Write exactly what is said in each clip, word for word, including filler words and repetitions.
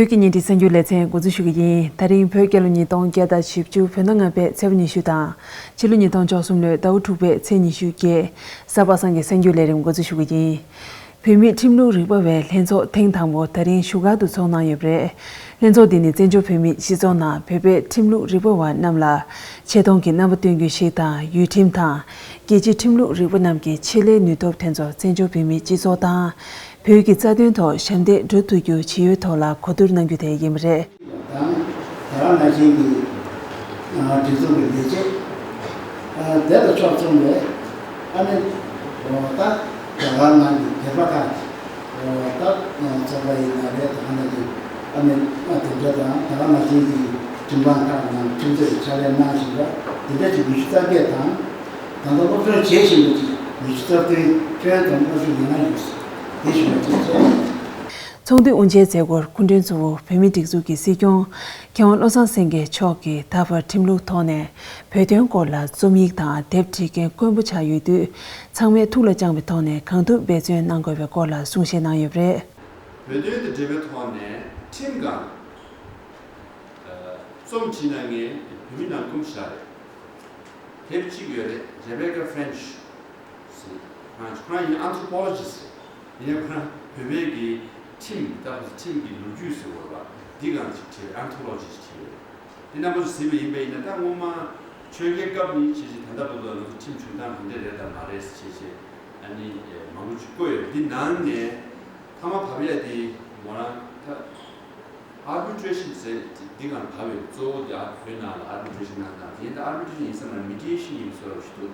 བོད་ཀྱི་ཉིན་རེའི་གསར་འགྱུར་ལེ་ཚན་འགོ་འཛུགས་ཞུ་གི་ཡིན། ད་རིང་བོད་རྒྱལ་ལོ་ཉིས་སྟོང་བརྒྱ་དང་བཞི་བཅུ། བོད་ཟླ་ལྔ་པའི་ཚེས་པ་ཉི་ཤུ་དང་། ཕྱི་ལོ་ཉིས་སྟོང་བཅུ་གསུམ་ལོའི་ཟླ་བ་དྲུག་པའི་ཚེས་ཉི་ཤུ་བརྒྱད། གཟའ་པ་སངས་ཀྱི་གསར་འགྱུར་ལས་རིམ་འགོ་འཛུགས་ཞུ་གི་ཡིན། བོད་མིའི་ཁྲིམས་ལུགས་རིག་པ་བའི་ལྷན་ཚོགས་ཐེངས་དང་པོ་ད་རིང་བཞུགས་སྒར་དུ་ཚོགས་གནང་ཡོད་པ་རེད། ལྷན་ཚོགས་འདི་ནི་བཙན་བྱོལ་བོད་མིའི་སྤྱི་ཚོགས་ནང་བོད་པའི་ཁྲིམས་ལུགས་རིག་པ་བ་རྣམས་ལ་ཆེ་མཐོང་གི་རྣམ་པ་སྟོན་རྒྱུ་ཞིག་དང་། ཡུལ་ཁྲིམས་དང་རྒྱལ་སྤྱིའི་ཁྲིམས་ལུགས་རིག་པ་རྣམས་ཀྱི་ཆེད་ལས་ནུས་སྟོབས་དེ་ཚོ་བཙན་བྱོལ་བོད་མིའི་སྤྱི་ཚོགས་དང་། བོད་ཀྱི་རྩ་དོན་ཐོག་ཞབས་འདེགས་སྒྲུབ་ཐུབ་རྒྱུ་ཇི་ཡོད་ཐོག་ལ་གོ་བསྡུར་གནང་རྒྱུ་དེ་ཡིན་པ་རེད། དང་། དེ་ག་ནང་བཞིན་གྱི་སྒྲིག་འཛུགས་ཀྱི་ལས་བྱེད། དེ་དང་ཕྱོགས་མཚུངས་པའི་ཨ་ནི་ད་རྒྱ་གར་ནང་གི་སྡེ་པ་ཁག་ད་ཚོགས་པ་ཡིན་ན་རེད། དེ་ག་ནང་བཞིན་ཨ་ནི་དེ་འདྲ་དང་། དེ་ག་ནང་བཞིན་གྱི་ཁྲིམས་ཁང་ཁག་ནང་ཁྲིམས་རྩོད་ཀྱི་ཕྱག་ལས་གནང་བཞིན་པ་དེ་འདྲ་ཅིག་ཉི་ཤུ་རྩ་བརྒྱད་དང་། ད་ལྟ་སློབ་སྦྱོང་བྱེད་བཞིན་པ་ཅིག་ཉི་ཤུ་རྩ་བདུན། ཁྱོན་བསྡོམས་ལྔ་བཅུ་ང་ལྔ་ཡོད། དེ་ཞུ་བ་ཅིག་བྱས། ཚོགས་འདུའི་དབུ་འབྱེད་མཛད་སྒོར་སྐུ་མགྲོན་གཙོ་བོ་བོད་མིའི་སྒྲིག་འཛུགས་ཀྱི་སྲིད་སྐྱོང་མཁས་དབང་བློ་བཟང་སེང་གེ་མཆོག་གིས་ད་བར་ཁྲིམས་ལུགས་ཐོག་ནས་བོད་དོན་སྐོར་ལ་རྩོམ་ཡིག་དང་དེབ་བྲིས་མཁན་དཀོན་པོ་ཆགས་ཡོད་དུས། ཚང་མས་ཐུགས་ལ་བཅངས་པའི་ཐོག་ནས་གང་ཐུབ་འབད་བརྩོན་གནང་དགོས་པའི་སྐོར་ལ་གསུང་བཤད་གནང་ཡོད་པ་རེད། བོད་དོན་དང་འབྲེལ་བའི་ཐོག་ནས་ཁྲིམས་སྒང་རྩོམ་བྲིས་གནང་མཁན་བོད་མི་ནང་ཁུལ་ཞིག་རེད། དེབ་གཅིག་ཡོད་རེད། Rebecca French ཟེར། ཁོ་རང་ཁོ་རང་ཡིན་anthropologist རེད། ཡིན་ན་ཁོ་རང་བོད་པའི་གི་ཁྲིམས། ད་ཁོ་ཚོ་ཁྲིམས་ཀྱི་ལོ་རྒྱུས་ཟེར་བ་འདི་སྒང་ཅིག་བྲིས། anthology ཅིག་བྲིས་ཡོད་རེད། དེ་རྣམ་པ་ཚོ་གཟིགས་པ་ཡིན་པ་ཡིན་ན། ད་སྔོན་མ་ཆོལ་ཁའི་སྐབས་ནས་བྱས་བྱས་ད་ལྟ་བར་དུ་ང་ཚོ་ཁྲིམས་བྱུང་སྟངས་ག་འདྲ་རེད་དང་མ་རེད་ཟེར་བྱས་བྱས། ཨ་ནི་མང་པོ་ཅིག་བཀོད་ཡོད་རེད། འདི་ནང་ནས་ཐ་མ་བབས་ཡ་དེ་མོ་རང་ད། Arbitration ཟེར་འདི་སྒང་བབས་ཡོད། གཙོ་བོ་དེ་ཨ་བོད་ནང་ལ་arbitration གནང་སྟངས་དེ་ཡིན། ད་arbitration ཡིན་ས་མ་རེད། mediation ཡིན་བཟོ་འདྲ་ཞིག་འདུག་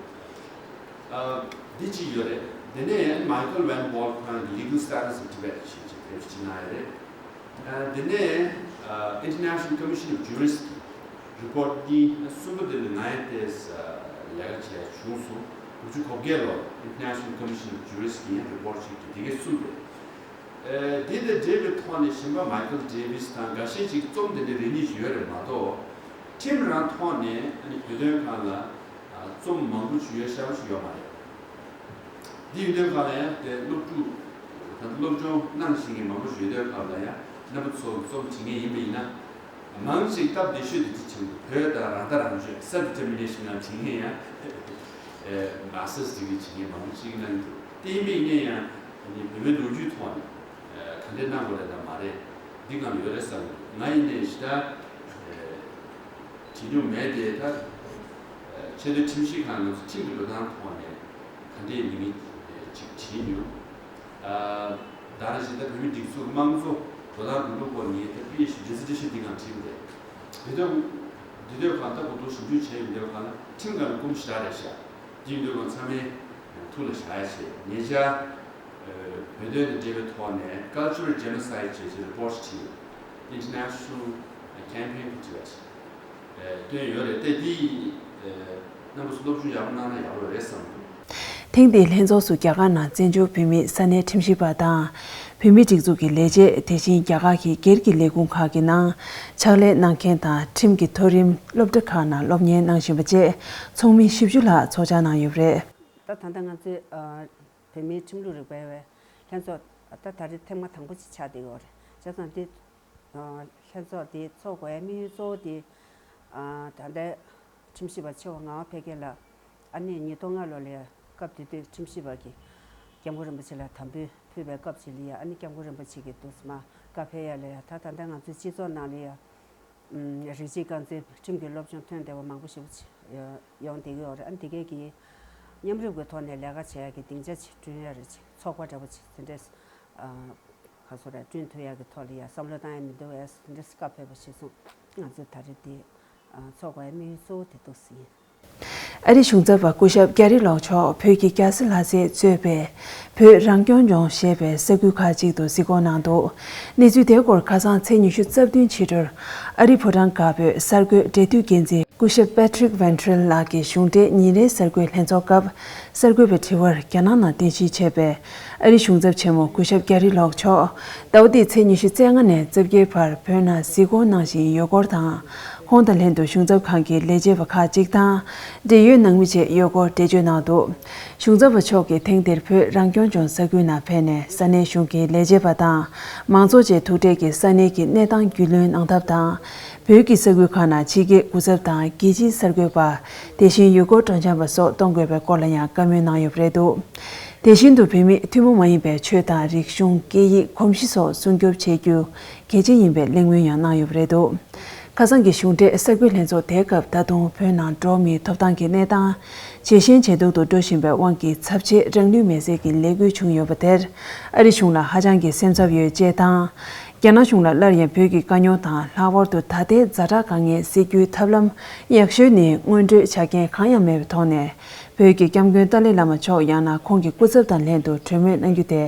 ཨ། འདི་གཅིག་ཡོད་རེད། དེ་ནས་Michael Van Wall ཁོ་རང་གི་Legal Status of Tibet ཞེས་པའི་དེབ་ཅིག་གནང་ཡོད་རེད། ཨ། དེ་ནས་ཨ། International Commission of Jurists གི་report གཉིས། གསུམ་པ་དེ་ནི་ང་ཡང་དེ་ལས་ཀ་བྱས་བྱུང་སོང་། དགུ་བཅུ་གོ་བརྒྱད་ལོར་International Commission of Jurists གི་report ཞིག་གི་དེ་གའི་གསུམ་རེད། ཨ། འདི་དང་འབྲེལ་བའི་ཐོག་ནས་གཞན་པ་Michael Davis དང་འགའ་ཤས་ཅིག་རྩོམ་དེ་འདྲའི་རེ་གཉིས་ཤིག་ཡོད་རེད་མ་གཏོགས། ཁྲིམས་རང་ཐོག་ནས་ཨ་ནི་བོད་དོན་སྒང་ལ་ཨ། རྩོམ་མང་པོ་ཞིག་ཡོད། ཤ་སྟག་ཞིག་ཡོད་མ་རེད། འདི་ཡོད་དུས་སྒང་ལ་ཡང་དེ་སློབ་ཕྲུག་ད་སློབ་སྦྱོང་གནང་བཞིན་པའི་མང་པོ་ཞིག་ཡོད་དུས་སྒང་ལ་ཡང་། རྣམ་པ་ཚོ་རྩོམ་བྲིས་མཁན་ཡིན་པ་ཡིན་ན། མང་ཆེ་སྟབས་བདེ་ཤོས་དེ་ཅིག་བྱུང་། བོད་དང་རང་ཐག་རང་གཅོད། self determination ནང་བྲིས་མཁན་ཡང་། ཨེ། master's degree བྱེད་མཁན་མང་པོ་ཅིག་གནང་གི་འདུག་དེ་ཡིན་པ་ཡིན་ན་ཡང་ཨ་ནི་བོད་པའི་ལོ་རྒྱུས་ཐོག་ནས་ཨ། ག་འདྲས་གནང་དགོས་རེད་དང་མ་རེད། འདི་སྒང་ལ་ཡོད་རེད་བསམ་གི་འདུག་ང་ཡིན་ནའི་ཞེ་དྲག་ཨ། བྲིས་མྱོང་མེད་དེ། ད་ཨ། ཆེས་མཐོའི་ཁྲིམས་ཞིབ་ཁང་ནང་ཁྲིམས་ཀྱི་འགྲོ་སྟངས་ཐོག་ནས་ག་འདྲས་ཡིན་མིན་ཅིག་བྲིས་མྱོང་། ཨ། ད་ག་ནང་བཞིན་ད་བོད་མིའི་སྒྲིག་འཛུགས་དམངས་གཙོ་འགྲོ་སྟངས་འགྲོ་ལུགས་སྐོར་ངས་ད་presentation འདི་སྒང་བྲིས་པ་རེད། འདི་དུས་འདི་དུས་སྒང་ད་གོ་བསྡུར་ཞིབ་འཇུག་བྱས་ཡོང་དུས་སྒང་ལ་ཁྲིམས་སྒང་ལ་དཀོན་པོ་ཞེ་དྲག་རེད་ཤག་འདི་ཡིན་དུས་སྒང་ཚང་མས་ཐུགས་ལ་བཞག་ཡ་བྱས། ཉེ་ཆར་ཨ། བོད་དོན་དང་འབྲེལ་བའི་ཐོག་ནས་cultural genocide བྱས་བྱས་report བྲིས། International Campaign གིས་བྲིས་པ་ཞིག་ཨ། བཏོན་ཡོད་རེད་དེ། འདི་ཨ། རྣམ་པ་ཚོ་སློབ་སྦྱོང་ཡག་པོ་གནང་ན་ཡག་པོ་རེད་བསམ་འདུག་ཐེངས་འདིའི་ལྷན་ཚོགས་སུ་རྒྱ་གར་ནང་བཙན་བྱོལ་བོད་མིའི་ས་གནས་ཁྲིམས་ཞིབ་པ་དང་། བོད་མིའི་སྒྲིག་འཛུགས་ཀྱི་ལས་བྱེད། དེ་བཞིན་རྒྱ་གར་གྱི་སྒེར་གྱི་ལས་ཁུངས་ཁག་གི་ནང་ཕྱག་ལས་གནང་མཁན་དང་། ཁྲིམས་ཀྱི་མཐོ་རིམ་སློབ་གྲྭ་ཁག་ནང་སློབ་གཉེར་གནང་བཞིན་པ་བཅས་ཚོགས་མི་བཞི་བཅུ་ལྷག་ཚོགས་བཅར་གནང་ཡོད་པ་རེད། ད་ད་ལྟ་ང་ཚོའི་ཨ། བོད་མིའི་ཁྲིམས་ལུགས་རིག་པའི་ལྷན་ཚོགས་ད་ད་རེས་ཐེངས་མ་དང་པོ་ཅིག་ཆགས་བསྡད་ཡོད་རེད། བྱས་ཙང་འདི་ལྷན་ཚོགས་འདི་ཚོགས་དགོས་ཡའི་དམིགས་ཡུལ་གཙོ་བོ་འདི་ད་ལྟའི་ཁྲིམས་ཞིབ་པ་ཆེ་བ་ངག་དབང་འཕེལ་རྒྱས་ལགས་ཨ་ནི་ཉིས་སྟོང་ལྔ་ལོ་ལ་ཡ་སྐབས་དེ་དུས་ཁྲིམས་ཞིབ་པ་གིས་སྐྱབས་མགོན་རིན་པོ་ཆེ་ལ་དམ་འབུལ་ཕུལ་བའི་སྐབས་ཅིག་ལ་ཡ། ཨ་ནི་སྐྱབས་མགོན་རིན་པོ་ཆེ་གིས་འདུག་སེ་མར་བཀའ་ཕེབས་ཡ་ལ་ཡ། ད་ད་ལྟ་ང་ཚོའི་སྤྱི་ཚོགས་ནང་ལ་ཡ། རིགས་གཅིག་རྐང་འཛིན་ཁྲིམས་ཀྱི་སློབ་སྦྱོང་ཐོན་བསྡད་པ་མང་པོ་ཞེ་པོ་ཅིག་ཡོང་བསྡད་ཀྱི་ཡོད་རེད། ཨ་ནི་དེ་གས་ཀྱིས་མཉམ་རུབ་ཀྱི་ཐོག་ནས་ལས་ཀ་བྱེད་ཡག་གི་སྡིངས་ཆ་ཅིག་བསྐྲུན་ཡ་རེད། ཅིག་ཚོགས་པ་འདྲ་པོ་ཅིག་དེ་འདྲས་ག་སོ་རེད། བསྐྲུན་ཐུབ་ཡག་གི་ཐོག་ལ་ཡ་བསམ་བློ་བཏང་ཡ་མི་འདུག་གས། དེ་འདྲས་བཀའ་ཕེབས་པ་གཞིར་བཟུང་ང་ཚོས་ད་རེས་འདི་ཚོགས་དགོས་ཡ་དམིགས་ཡུལ་གཙོ་བོ་དེ་འདུག་སེ་ཡིན། ཨ་རིའི་གཞུང་ཚབ་པ་སྐུ་ཞབས་ཀེ་རི་ལོག་མཆོག་བོད་ཀྱི་རྒྱལ་ས་ལྷ་སས་གཙོས་པའི་བོད་རང་སྐྱོང་ལྗོངས་ཞེས་པའི་ས་ཁུལ་ཁག་ཅིག་ཏུ་གཟིགས་སྐོར་གནང་འདུག་གནས་ཚུལ་དེའི་སྐོར་ཁ་སང་ཚེས་ཉི་ཤུ་རྩ་བདུན་ཕྱི་དྲོར་ཨ་རིའི་ཕོ་བྲང་དཀར་པོའི་གསར་འགོད་འབྲེལ་མཐུད་འགན་འཛིན་ སྐུ་ཞབས་Patrick Ventral ལགས་ཀྱིས་གཞུང་འབྲེལ་ཉིན་རེའི་གསར་འགོད་ལྷན་ཚོགས་སྐབས་གསར་འགོད་པའི་དྲི་བར་རྒྱ་ནག་ནང་རྟེན་གཞི་བྱས་པའི་ཨ་རིའི་གཞུང་ཚབ་ཆེན་མོ་སྐུ་ཞབས་Gary Locke མཆོག་ཟླ་བ་འདིའི་ཚེས་ཉི་ཤུ་རྩ་ལྔ་ནས་རྩ་བརྒྱད་བར་བོད་ནང་གཟིགས་སྐོར་གནང་བཞིན་ཡོད་སྐོར་དང་། ཁོང་དང་ལྷན་དུ་གཞུང་ཚབ་ཁང་གི་ལས་བྱེད་པ་ཁག་ཅིག་དང་འབྲེལ་ཡོད་ནང་མི་བཅས་ཡོད་སྐོར་འགྲེལ་བརྗོད་གནང་འདུག་གཞུང་ཚབ་པ་མཆོག་གིས་ཐེངས་འདིར་བོད་རང་སྐྱོང་ལྗོངས་ས་ཁུལ་ནང་ཕེབས་ནས་ས་གནས་གཞུང་གི་ལས་བྱེད་པ་དང་མང་ཚོགས་བཅས་ཐུག་འཕྲད་ཀྱིས་ས་གནས་ཀྱི་གནས་སྟངས་རྒྱུས་ལོན་གནང་ཐབས་དང་། བོད་ཀྱི་ས་ཁུལ་ཁག་ནང་ཕྱི་རྒྱལ་སྐུ་ཚབ་དང་རྒྱལ་སྤྱིའི་གསར་འགོད་པ། དེ་བཞིན་ཡུལ་སྐོར་སྤྲོ་འཆམ་པ་སོགས་གཏོང་དགོས་པའི་སྐོར་ལ་ཡང་བཀའ་མོལ་གནང་ཡོད་པ་རེད་འདུག་དེ་བཞིན་དུ་བོད་མིས་ཐུན་མོང་མ་ཡིན་པའི་ཆོས་དང་རིག་གཞུང་སྐད་ཡིག་གོམས་གཤིས་སོགས་སྲུང་སྐྱོབ་བྱེད་རྒྱུ་གལ་ཆེ་ཡིན་པའི་གླེང་མོལ་ཡང་གནང་ཡོད་པ་རེད་འདུག་ཁ་སང་གི་གཞུང་འབྲེལ་གསར་འགོད་ལྷན་ཚོགས་དེའི་སྐབས་ད་དུང་བོད་ནང་འགྲོ་བ་མིའི་ཐོབ་ཐང་གི་གནས་སྟངས་ཇེ་ཞན་ཇེ་སྡུག་ཏུ་འགྲོ་བཞིན་པའི་དབང་གིས་ཚབས་ཆེ་རང་ལུས་མེར་སྲེག་གི་ལས་འགུལ་བྱུང་ཡོད་པ་དེར་ཨ་རི་གཞུང་ལ་ཧ་ཅང་གི་སེམས་འཚབ་ཡོད་ཅེས་དང་། རྒྱ་ནག་གཞུང་ལ་སླར་ཡང་བོད་ཀྱི་དཀའ་རྙོག་དང་ལྷག་པར་དུ་ད་ལྟའི་ཛ་དྲག་དཀའ་ངལ་སེལ་རྒྱུའི་ཐབས་ལམ་ཡག་ཤོས་ནི་སྔོན་འགྲོའི་ཆ་རྐྱེན་གང་ཡང་མེད་པའི་ཐོག་ནས་བོད་ཀྱི་སྐྱབས་མགོན་ཏཱ་ལའི་བླ་མ་མཆོག་ཡང་ན་ཁོང་གི་སྐུ་ཚབ་དང་ལྷན་དུ་གྲོས་མོལ་གནང་རྒྱུ་དེ་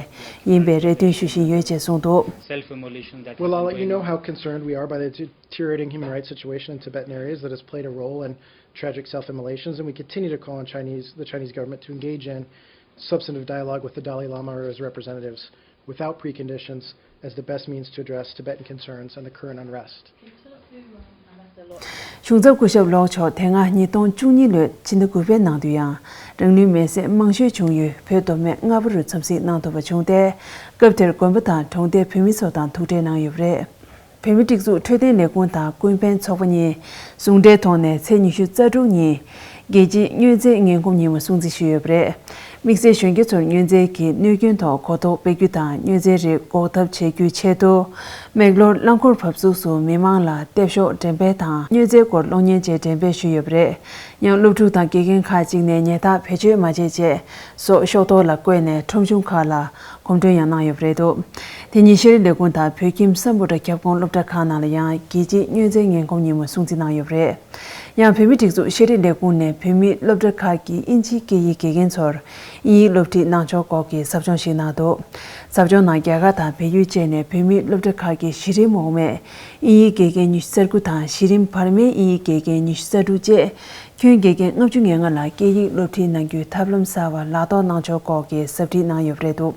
ཡིན་པའི་རེ་འདུན་ཞུ་བཞིན་ཡོད་ཅེས་གསུངས་འདུག Self-immolation that Well, I'll let you know how concerned we are by the deteriorating human rights situation in Tibetan areas that has played a role in tragic self-immolations, and we continue to call on Chinese, the Chinese government to engage in substantive dialogue with the Dalai Lama or his representatives without preconditions as the best means to address Tibetan concerns and the current unrest. གཞུང་ཚབ་སྐུ་ཞབས་ལོག་མཆོག་དེ་སྔ་ཉིས་སྟོང་བཅུ་གཉིས་ལོའི་ཕྱི་ཟླ་དགུ་པའི་ནང་དུ་ཡང་རང་ལུས་མེར་སྲེག་མང་ཤོས་བྱུང་ཡུལ་བོད་མདོ་སྨད་རྔ་པ་རུ་འཚམས་གཟིགས་གནང་ཐུབ་པ་བྱུང་སྟེ། སྐབས་དེར་དགོན་པ་དང་གྲོང་སྡེའི་བོད་མི་ཚོ་དང་ཐུག་འཕྲད་གནང་ཡོད་པ་རེད། བོད་མིའི་སྒྲིག་འཛུགས་འཕྲོད་བསྟེན་ལས་ཁུངས་དང་ཀུན་ཕན་ཚོགས་པ་གཉིས་ཟུང་འབྲེལ་ཐོག་ནས་ཚེས་ཉི་ཤུ་རྩ་དྲུག་ཉིན་རྒྱལ་སྤྱིའི་མྱོས་རྫས་ངན་གོམས་ཉིན་མོ་སྲུང་བརྩི་ཞུས་ཡོད་པ་རེད། དམིགས་བསལ་གཞོན་སྐྱེས་ཚོར་མྱོས་རྫས་ཀྱི་གནོད་སྐྱོན་ཐོག་གོ་རྟོགས་སྤེལ་རྒྱུ་དང་མྱོས་རྫས་རིགས་འགོག་ཐབས་བྱེད་རྒྱུའི་ཆེད་དུ། མེག་ལོར་རླངས་འཁོར་བབས་ཚུགས་སུ་མི་མང་ལ་ལྟེབ་ཤོག་འགྲེམས་སྤེལ་དང་མྱོས་རྫས་སྐོར་གློག་བརྙན་བཅས་འགྲེམས་སྤེལ་ཞུས་ཡོད་པ་རེད། ཡང་སློབ་ཕྲུག་དང་དགེ་རྒན་ཁག་ཅིག་ནས་ཉལ་ཐག་བེད་སྤྱོད་མ་བྱེད་ཅེས་སོགས་ཤོག་ཐོག་ལ་བཀོད་ནས་ཁྲོམ་གཞུང་ཁག་ལ་གོམ་བགྲོད་ཡང་གནང་ཡོད་པ་རེད་འདུག་དེ་ཉིན་ཤེས་རིག་ལས་ཁུངས་དང་བོད་ཁྱིམ་སམ་བྷོ་ཊ་ཁྱབ་ཁོངས་སློབ་གྲྭ་ཁག་ནང་ལ་ཡང་རྒྱལ་སྤྱིའི་མྱོས་རྫས་ངན་གོམས་ཉིན་མོ་སྲུང་བརྩི་གནང་ཡོད་པ་རེད། ཡང་བོད་མིའི་སྒྲིག་འཛུགས་ཤེས་རིག་ལས་ཁུངས་ནས་བོད་མིའི་སློབ་གྲྭ་ཁག་གི་དབྱིན་ཇིའི་སྐད་ཡིག་དགེ་རྒན་ཚོར་དབྱིན་ཡིག་སློབ་ཁྲིད་གནང་ཕྱོགས་སྐོར་གྱི་ཟབ་སྦྱོང་ཞིག་གནང་འདུག་ཟབ་སྦྱོང་ནང་རྒྱ་གར་དང་བལ་ཡུལ་བཅས་ནས་བོད་མིའི་སློབ་གྲྭ་ཁག་གི་གཞི་རིམ་འོག་མའི་དབྱིན་ཡིག་དགེ་རྒན་ཉི་ཤུ་རྩ་དགུ་དང་གཞི་རིམ་བར་མའི་དབྱིན་ཡིག་དགེ་རྒན་ཉི་ཤུ་རྩ་དྲུག་བཅས། ཁྱོན་དགེ་རྒན་ལྔ་བཅུ་ང་ལྔ་ལ་སྐད་ཡིག་སློབ་ཁྲིད་གནང་རྒྱུའི་ཐབས་ལམ་གསར་བ་ལག་བསྟར་གནང་ཕྱོགས་སྐོར་གྱི་ཟབ་ཁྲིད་གནང་ཡོད་པ་རེད་འདུག་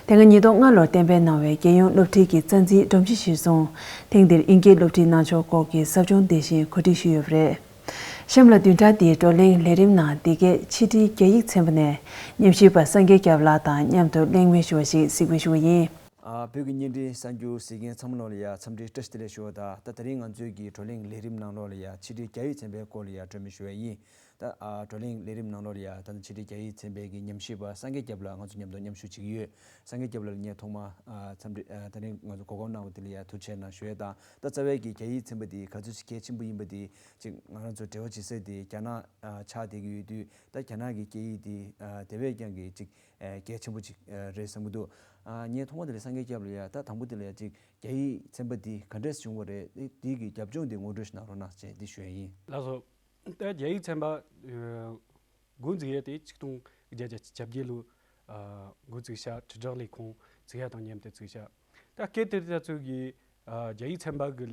དེ་སྔ་ཉིས་སྟོང་ལྔ་ལོར་གཏན་འབེབས་གནང་བའི་རྒྱལ་ཡོངས་སློབ་ཁྲིད་ཀྱི་རྩ་འཛིན་སྒྲོམ་གཞི་གཞིར་བཟུང་ཐེངས་འདིར་དབྱིན་སྐད་སློབ་ཁྲིད་གནང་ཕྱོགས་སྐོར་གྱི་ཟབ་སྦྱོང་དེ་བཞིན་གོ་སྒྲིག་ཞུས་ཡོད་པ་རེད། གཤམ་ལ་བདུན་ཕྲག་འདིའི་བགྲོ་གླེང་ལས་རིམ་ནང་འདི་གའི་ཕྱི་དྲིལ་རྒྱ་ཡིག་ཚན་པ་ནས་ཉམས་ཞིབ་པ་སངས་རྒྱས་སྐྱབས་ལགས་དང་མཉམ་དུ་གླེང་མོལ་ཞུ་བ་ཞིག་གཟིགས་འབུལ་ཞུ་བ་ཡིན། ཨ། བོད་ཀྱི་བརྙན་འཕྲིན་གསར་འགྱུར་གཟིགས་མཁན་ཚང་མ་ལོ་ལ་ཡ་འཚམས་འདྲི་བཀྲ་ཤིས་བདེ་ལེགས་ཞུ་བ་དང་། ད་དེ་རིང་ང་ཚོའི་གི་བགྲོ་གླེང་ལས་རིམ་ནང་ལོགས་ལ་ཡ་ཕྱི་དྲིལ་རྒྱ་ཡིག་ཚན་པའི་སྐོར་ལ་ཡ་བགྲོ་གླེང་ཞུ་བ་ཡིན། ད་ཨ་བགྲོ་གླེང་ལས་རིམ་ནང་ལོགས་ལ་ཡ་ད་ལྟ་ཕྱི་དྲིལ་རྒྱ་ཡིག་ཚན་པའི་གི་ཉམས་ཞིབ་པ་སངས་རྒྱས་སྐྱབས་ལགས་ང་ཚོ་མཉམ་དུ་མཉམ་ཞུགས་བྱེད་ཀྱི་ཡོད། སངས་རྒྱས་སྐྱབས་ལགས་ལ་ངས་ཐོག་མ་ཨ་འཚམས་འདྲི་ཨ་ད་རིང་ང་ཚོ་གོ་སྐབས་གནང་བ་དེ་ལ་ཡ་ཐུགས་རྗེ་ཆེ་གནང་ཞུ་ཡས་དང་། ད་རྩ་བའི་གི་རྒྱ་ཡིག་ཚན་པ་དེ་ག་ཚོད་ཅིག་གལ་ཆེན་པོ་ཡིན་པ་དེ་ཅིག་ང་རང་ཚོ་འབྲེལ་བ་བྱེད་ས་དེ་རྒྱ་ནག་ཨ་ཆགས་བསྡད་ཀྱི་ཡོད་དུས། ད་རྒྱ་ནག་གི་སྐད་ཡིག་དེ་ཨ་དེ་བས་ཀྱང་གི་ཅིག་ཨ་གལ་ཆེན་པོ་ཅིག་ཨ་རེད་བསམ་གྱི་འདུག་ཨ་ངས་ཐོག་མ་དེ་ལ་སངས་རྒྱས་སྐྱབས་ལ་ཡ་ད་དང་པོ་དེ་ལ་ཡ་ཅིག་རྒྱ་ཡིག་ཚན་པ་འདི་ག་འདྲས་བྱུང་བ་རེད། དེ་དེའི་གི་རྒྱབ་ལྗོངས་དེ་ངོ་སྤྲོད་ཞིག་གནང་རོགས་གནང་ཞེས་འདི་ཞུ་ཡ་ཡིན། ལགས་སོ། ད་རྒྱ་ཡིག་ཚན་པ་ཨ་འགོ་འཛུགས་ཡས་དེ་ཆིག་སྟོང་དགུ་བརྒྱ་བརྒྱད་ཅུ་གྱ་བརྒྱད་ལོ་ཨ་འགོ་བཙུགས་ཤག་དྲིལ་བསྒྲགས་ལས་ཁུངས་བཙུགས་ཡ་དང་མཉམ་དུ་བཙུགས་ཤག་ད་སྐབས་དེར་ད་ཚོད་ཀྱི་ཨ་རྒྱ་ཡིག་ཚན་པ་གི་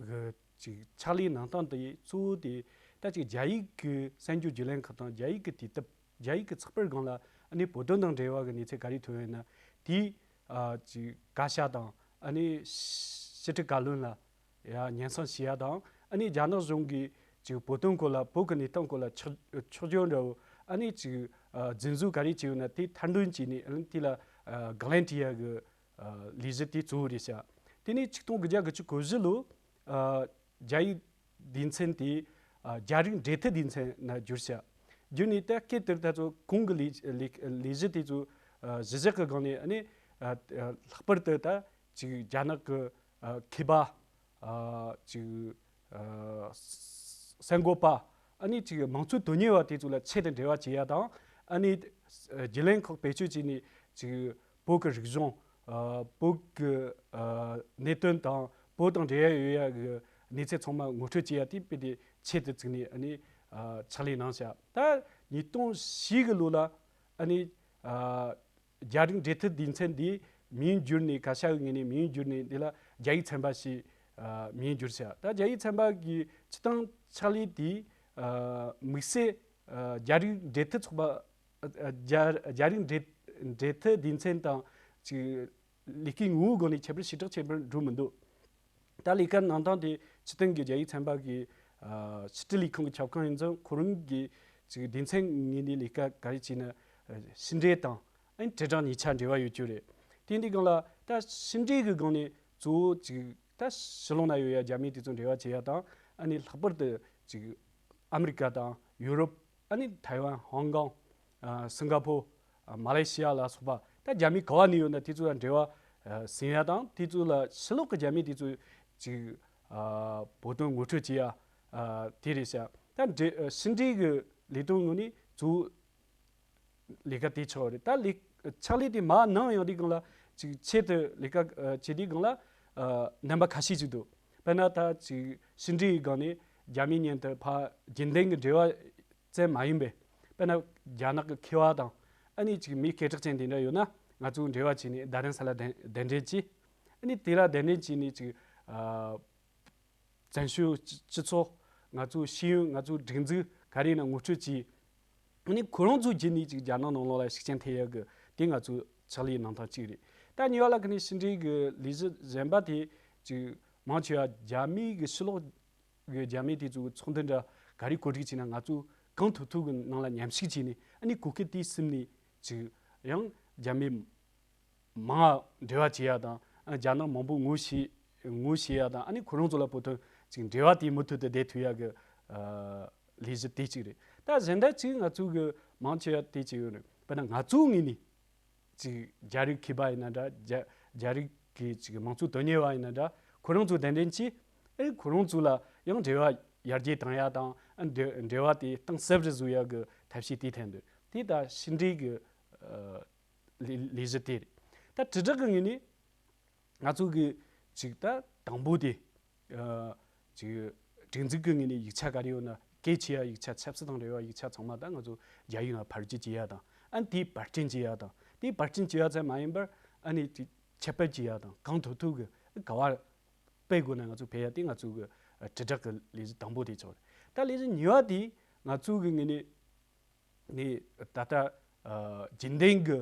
གི་ཅིག་ཕྱག་ལས་གནང་སྟངས་དེ་གཙོ་བོ་དེ་ད་ཅིག་རྒྱ་ཡིག་གི་གསར་འགྱུར་བརྒྱུད་ལམ་ཁག་དང་རྒྱ་ཡིག་གི་དུས་དེབ་རྒྱ་ཡིག་གི་ཚགས་པར་སྒང་ལ་ཨ་ནི་བོད་དོན་དང་འབྲེལ་བ་གི་གནས་ཚུལ་ག་རེ་ཐོན་ཡོད་ན་དེའི་ཨ་ཅིག་བཀའ་ཤག་དང་ཨ་ནི་ཕྱི་ཕྱི་དྲིལ་བཀའ་བློན་ལ་ཡ་སྙན་སེང་ཞུ་ཡ་དང་། ཨ་ནི་རྒྱ་ནག་གཞུང་གིས་ཅིག་བོད་དོན་སྐོར་ལ་བོད་ཀྱི་གནས་སྟངས་སྐོར་ལ་ཆག་ཆག་སྐྱོན་འདྲ་བོ་ཨ་ནི་ཅིག་ཨ་རྫུན་བཟོ་ག་རེ་བྱས་ཡོད་ན་དེ་མཐའ་འདོན་བྱས་ནས་ཨ་ནི་དེ་ལ་ཨ་དགག་ལན་སྤྲད་ཡ་གི་ཨ་ལས་གཞི་དེ་གཙོ་བོ་རེད་ཤག་དེ་ནས་ཆིག་སྟོང་དགུ་བརྒྱ་དགུ་བཅུ་གོ་བཞི་ལོ་ཨ་རྒྱ་ཡིག་སྡེ་ཚན་དེ་ཨ་རྒྱ་རིགས་འབྲེལ་མཐུད་སྡེ་ཚན་ནང་བསྒྱུར་ཤག་བསྒྱུར་ནས་ད་སྐབས་དེར་ད་ཚོ་གོང་གི་ལས་ལས་ལས་གཞི་དེ་ཚོ་ཨ་གཞི་བཞག་གི་སྒང་ནས་ཨ་ནི་ཨ་ཨ་ལྷག་པར་དུ་ད་ཅིག་རྒྱ་ནག་གི་ཨ་མཁས་པ་ཨ་ཅིག་ཨ་གསར་འགོད་པ་ཨ་ནི་ཅིག་མང་གཙོའི་དོན་གཉེར་བ་དེ་ཚོ་ལ་ཆེད་དུ་འབྲེལ་བ་བྱེད་ཡ་དང་། ཨ་ནི་བརྒྱུད་ལམ་ཁག་བེད་སྤྱོད་བྱས་ནས་ཅིག་བོད་ཀྱི་རིག་གཞུང་ཨ་བོད་ཀྱི་ཨ་གནད་དོན་དང་བོད་དང་འབྲེལ་བ་ཡོད་ཡ་གི་གནས་ཚུལ་ཚང་མ་ངོ་སྤྲོད་བྱེད་ཡ་དེ་དཔེ་དེ་ཆེད་དུ་བཙུགས་ནས་ཨ་ནི་ཨ་ཕྱག་ལས་གནང་ཤག་ད་ཉིས་སྟོང་བཞི་གི་ལོ་ལ་ཨ་ནི་ཨ་རྒྱ་རིགས་འབྲེལ་མཐུད་སྡེ་ཚན་འདི་མིང་བསྒྱུར་ནས་བཀའ་ཤག་གི་ངོས་ནས་མིང་བསྒྱུར་ནས་འདི་ལ་རྒྱ་ཡིག་ཚན་པ་ཞེས་ ཨ་མིང་བསྒྱུར་བྱས། ད་རྒྱ་ཡིག་ཚན་པ་གི་སྤྱིར་བཏང་ཕྱག་ལས་དེ་ཨ་དམིགས་བསལ་ཨ་རྒྱ་རིགས་འབྲེལ་མཐུད་ཚོགས་པ། ཨ་རྒྱ་རྒྱ་རིགས་འབྲེལ་འབྲེལ་མཐུད་སྡེ་ཚན་དང་ཅིག་ལས་ཀའི་ངོ་བོའི་སྒོ་ནས་ཁྱད་པར་ཞེ་དྲག་ཆེན་པོ་འགྲོ་མི་འདུག་ད་ལས་ཀ་གནང་སྟངས་དེ་སྤྱི་བཏང་གི་རྒྱ་ཡིག་ཚན་པ་གི་ཨ་ཕྱི་དྲིལ་ལས་ཁུངས་ཀྱི་ཁྱབ་ཁོངས་ཡིན་ཙང་ཁོ་རང་གི་ཅིག་སྡེ་ཚན་ངོས་ནས་ལས་ཀ་ག་རེ་བྱས་ན་ཨ་ཕྱི་འབྲེལ་དང་ཨ་ནི་དྲིལ་བསྒྲགས་གཉིས་ཆ་འབྲེལ་བ་ཡོད་རྒྱུ་རེད། དེ་འདི་སྒང་ལ་ད་ཕྱི་འབྲེལ་གི་སྒང་ནས་གཙོ་བོ་ཅིག་ད་ཕྱི་ལོགས་ན་ཡོད་ཡ་རྒྱ་མི་དེ་ཚོ་འབྲེལ་བ་བྱེད་ཡ་དང་ཨ་ནི་ལྷག་པར་དུ་ཅིག་ཨ་མི་རི་ཀ་དང་ཡུ་རོབ། ཨ་ནི་ཐའེ་ཝན། ཧོང་ཀོང་། ཨ་སིང་ག་ཕོར། ཨ་མ་ལེ་ཤི་ཡ་ལ་སོགས་པ་ད་རྒྱ་མི་ག་བ་ནས་ཡོད་ན་དེ་ཚོ་ལ་འབྲེལ་བ་ཨ་ཟིན་ཡ་དང་དེ་ཚོ་ལ་ཕྱི་ལོགས་ཀྱི་རྒྱ་མི་དེ་ཚོ་ཅིག་ཨ་བོད་དོན་ངོ་སྤྲོད་བྱེད་ཡ་ཨ་དེ་རེད་ཤག་ད་འབྲེ་ཨ་ཕྱི་འབྲེལ་གྱི་ལས་དོན་ངོས་ནས་གཙོ་བོ་ལས་ཀ་དེ་ཆགས་པ་རེད། ད་ལས་ཕྱག་ལས་དེ་མར་གནང་ཡོང་དུས་སྒང་ལ་ཅིག་ཆེད་དུ་ལས་ཀ་ཨ་བྱེད་དུས་སྒང་ལ་ཨ་རྣམ་པ་ཁ་ཤས་ཅིག་འདུག་དཔེར་ན་ད་ཅིག་ཕྱི་འབྲེལ་གྱི་སྒང་ནས་རྒྱ་མིའི་མཉམ་དུ་ཕར་རྒྱུན་ལྡན་གྱི་འབྲེལ་བ་ཙམ་མ་ཡིན་པའི་དཔེར་ན་རྒྱ་ནག་གི་མཁས་པ་དང་ཨ་ནི་ཅིག་མི་སྐད་གྲགས་ཅན་དེ་འདྲ་ཡོད་ན་ང་ཚོ་འབྲེལ་བ་བྱས་ནས་རྡ་རམ་ས་ལ་གདན་གདན་འདྲེན་བྱས། ཨ་ནི་དེ་ལ་གདན་འདྲེན་བྱས་ནས་ཅིག་ཨ་བཙན་བྱོལ་སྤྱི་སྤྱི་ཚོགས་ང་ཚོའི་ཤེས་ཡོན། ང་ཚོའི་སྒྲིག་འཛུགས་ག་རེ་ཡིན་ན་ངོ་སྤྲོད་བྱས། ཨ་ནི་ཁོ་རང་ཚོའི་བརྒྱུད་ནས་ཅིག་རྒྱ་ནག་ནང་ལོགས་ལ་ཤུགས་རྐྱེན་ཐེབས་ཡག་གི་དེ་ང་ཚོའི་ཕྱག་ལས་གནང་སྟངས་གཅིག་རེད། ད་གཉིས་པ་ལ་ཁ་ནས་ཕྱི་འབྲེལ་གྱི་ལས་གཞི་གཞན་པ་དེ་ཅིག་མང་ཆེ་བ་རྒྱ་མི་གི་ཕྱི་ལོགས་གི་རྒྱ་མི་དེ་ཚོའི་ཚོགས་འདུ་འདྲ་ག་རེ་གོ་སྒྲིག་བྱས་ན་ང་ཚོ་གང་ཐུབ་ཐུབ་གི་ནང་ལ་མཉམ་ཞུགས་བྱས་ནས་ཨ་ནི་གོ་སྐབས་དེ་ཟིན་ནས་ཅིག་ཡང་རྒྱ་མི་མང་ང་འབྲེལ་བ་བྱེད་ཡ་དང་ཨ་རྒྱ་ནག་མང་པོ་ངོ་ཤེས་ངོ་ཤེས་ཡ་དང་ཨ་ནི་ཁོ་རང་ཚོ་ལ་བོད་དོན་ཅིག་འབྲེལ་བ་དེ་མུ་མཐུད་དུ་བསྡད་ཐུབ་ཡ་གི་ཨ་ལས་གཞི་དེ་གཅིག་རེད། ད་གཞན་དག་ཅིག་ང་ཚོ་གི་མང་ཆེ་བ་དེ་ཅིག་ཡོད་རེད། དཔེར་ན་ང་ཚོའི་ངོས་ནས་ཅིག་རྒྱ་རིགས་མཁས་པ་ཡིན་ན་འདྲ། རྒྱ་རྒྱ་རིགས་ཀྱི་ཅིག་མང་གཙོ་དོན་གཉེར་བ་ཡིན་ན་འདྲ། ཁོ་རང་ཚོ་གདན་འདྲེན་བྱས། ཨེ་ཁོ་རང་ཚོ་ལ་ཡང་འབྲེལ་བ་ཡར་རྒྱས་བཏང་ཡ་དང་ཨ་འབྲེལ་འབྲེལ་བ་དེ་གཏིང་ཟབ་རུ་བཟོ་ཡ་གི་ཐབས་ཤེས་དེའི་ཐད་འདུག་དེ་ད་ཕྱི་འབྲེལ་གི་ཨ་ལས་ལས་གཞི་དེ་རེད། ད་དྲིལ་བསྒྲགས་ཀྱི་ངོས་ནས་ང་ཚོ་གི་ཅིག་ད་དང་པོ་དེ་ཨ་ཅིག་སྒྲིག་འཛུགས་ཀྱི་ངོས་ནས་ཡིག་ཆ་ག་རེ་ཡོད་ན། གལ་ཆེ་ཡ་ཡིག་ཆ། ཆབ་སྲིད་དང་འབྲེལ་བ་ཡིག་ཆ་ཚང་མ་ད་ང་ཚོ་རྒྱ་ཡིག་ནང་ཕབ་བསྒྱུར་བྱེད་ཡ་དང་ཨ་དེ་པར་སྐྲུན་བྱེད་ཡ་དང་། དེ་པར་སྐྲུན་བྱེད་ཡ་ཙམ་མ་ཡིན་པར་ཨ་ནི་ཅིག་ཁྱབ་སྤེལ་བྱེད་ཡ་དང་གང་ཐུབ་ཐུབ་གི་ག་བ་སྤེལ་དགོས་ན་ང་ཚོ་སྤེལ་ཡ་དེ་ང་ཚོ་གི་ཨ་དྲིལ་བསྒྲགས་ཀྱི་ལས་གཞི་དང་པོ་དེ་ཆགས་རེད། ད་ལས་གཞི་གཉིས་པ་དེ་ང་ཚོ་གི་ངོས་ནས་ནས་ད་ལྟ་ཨ་རྒྱུན་ལྡན་གྱི་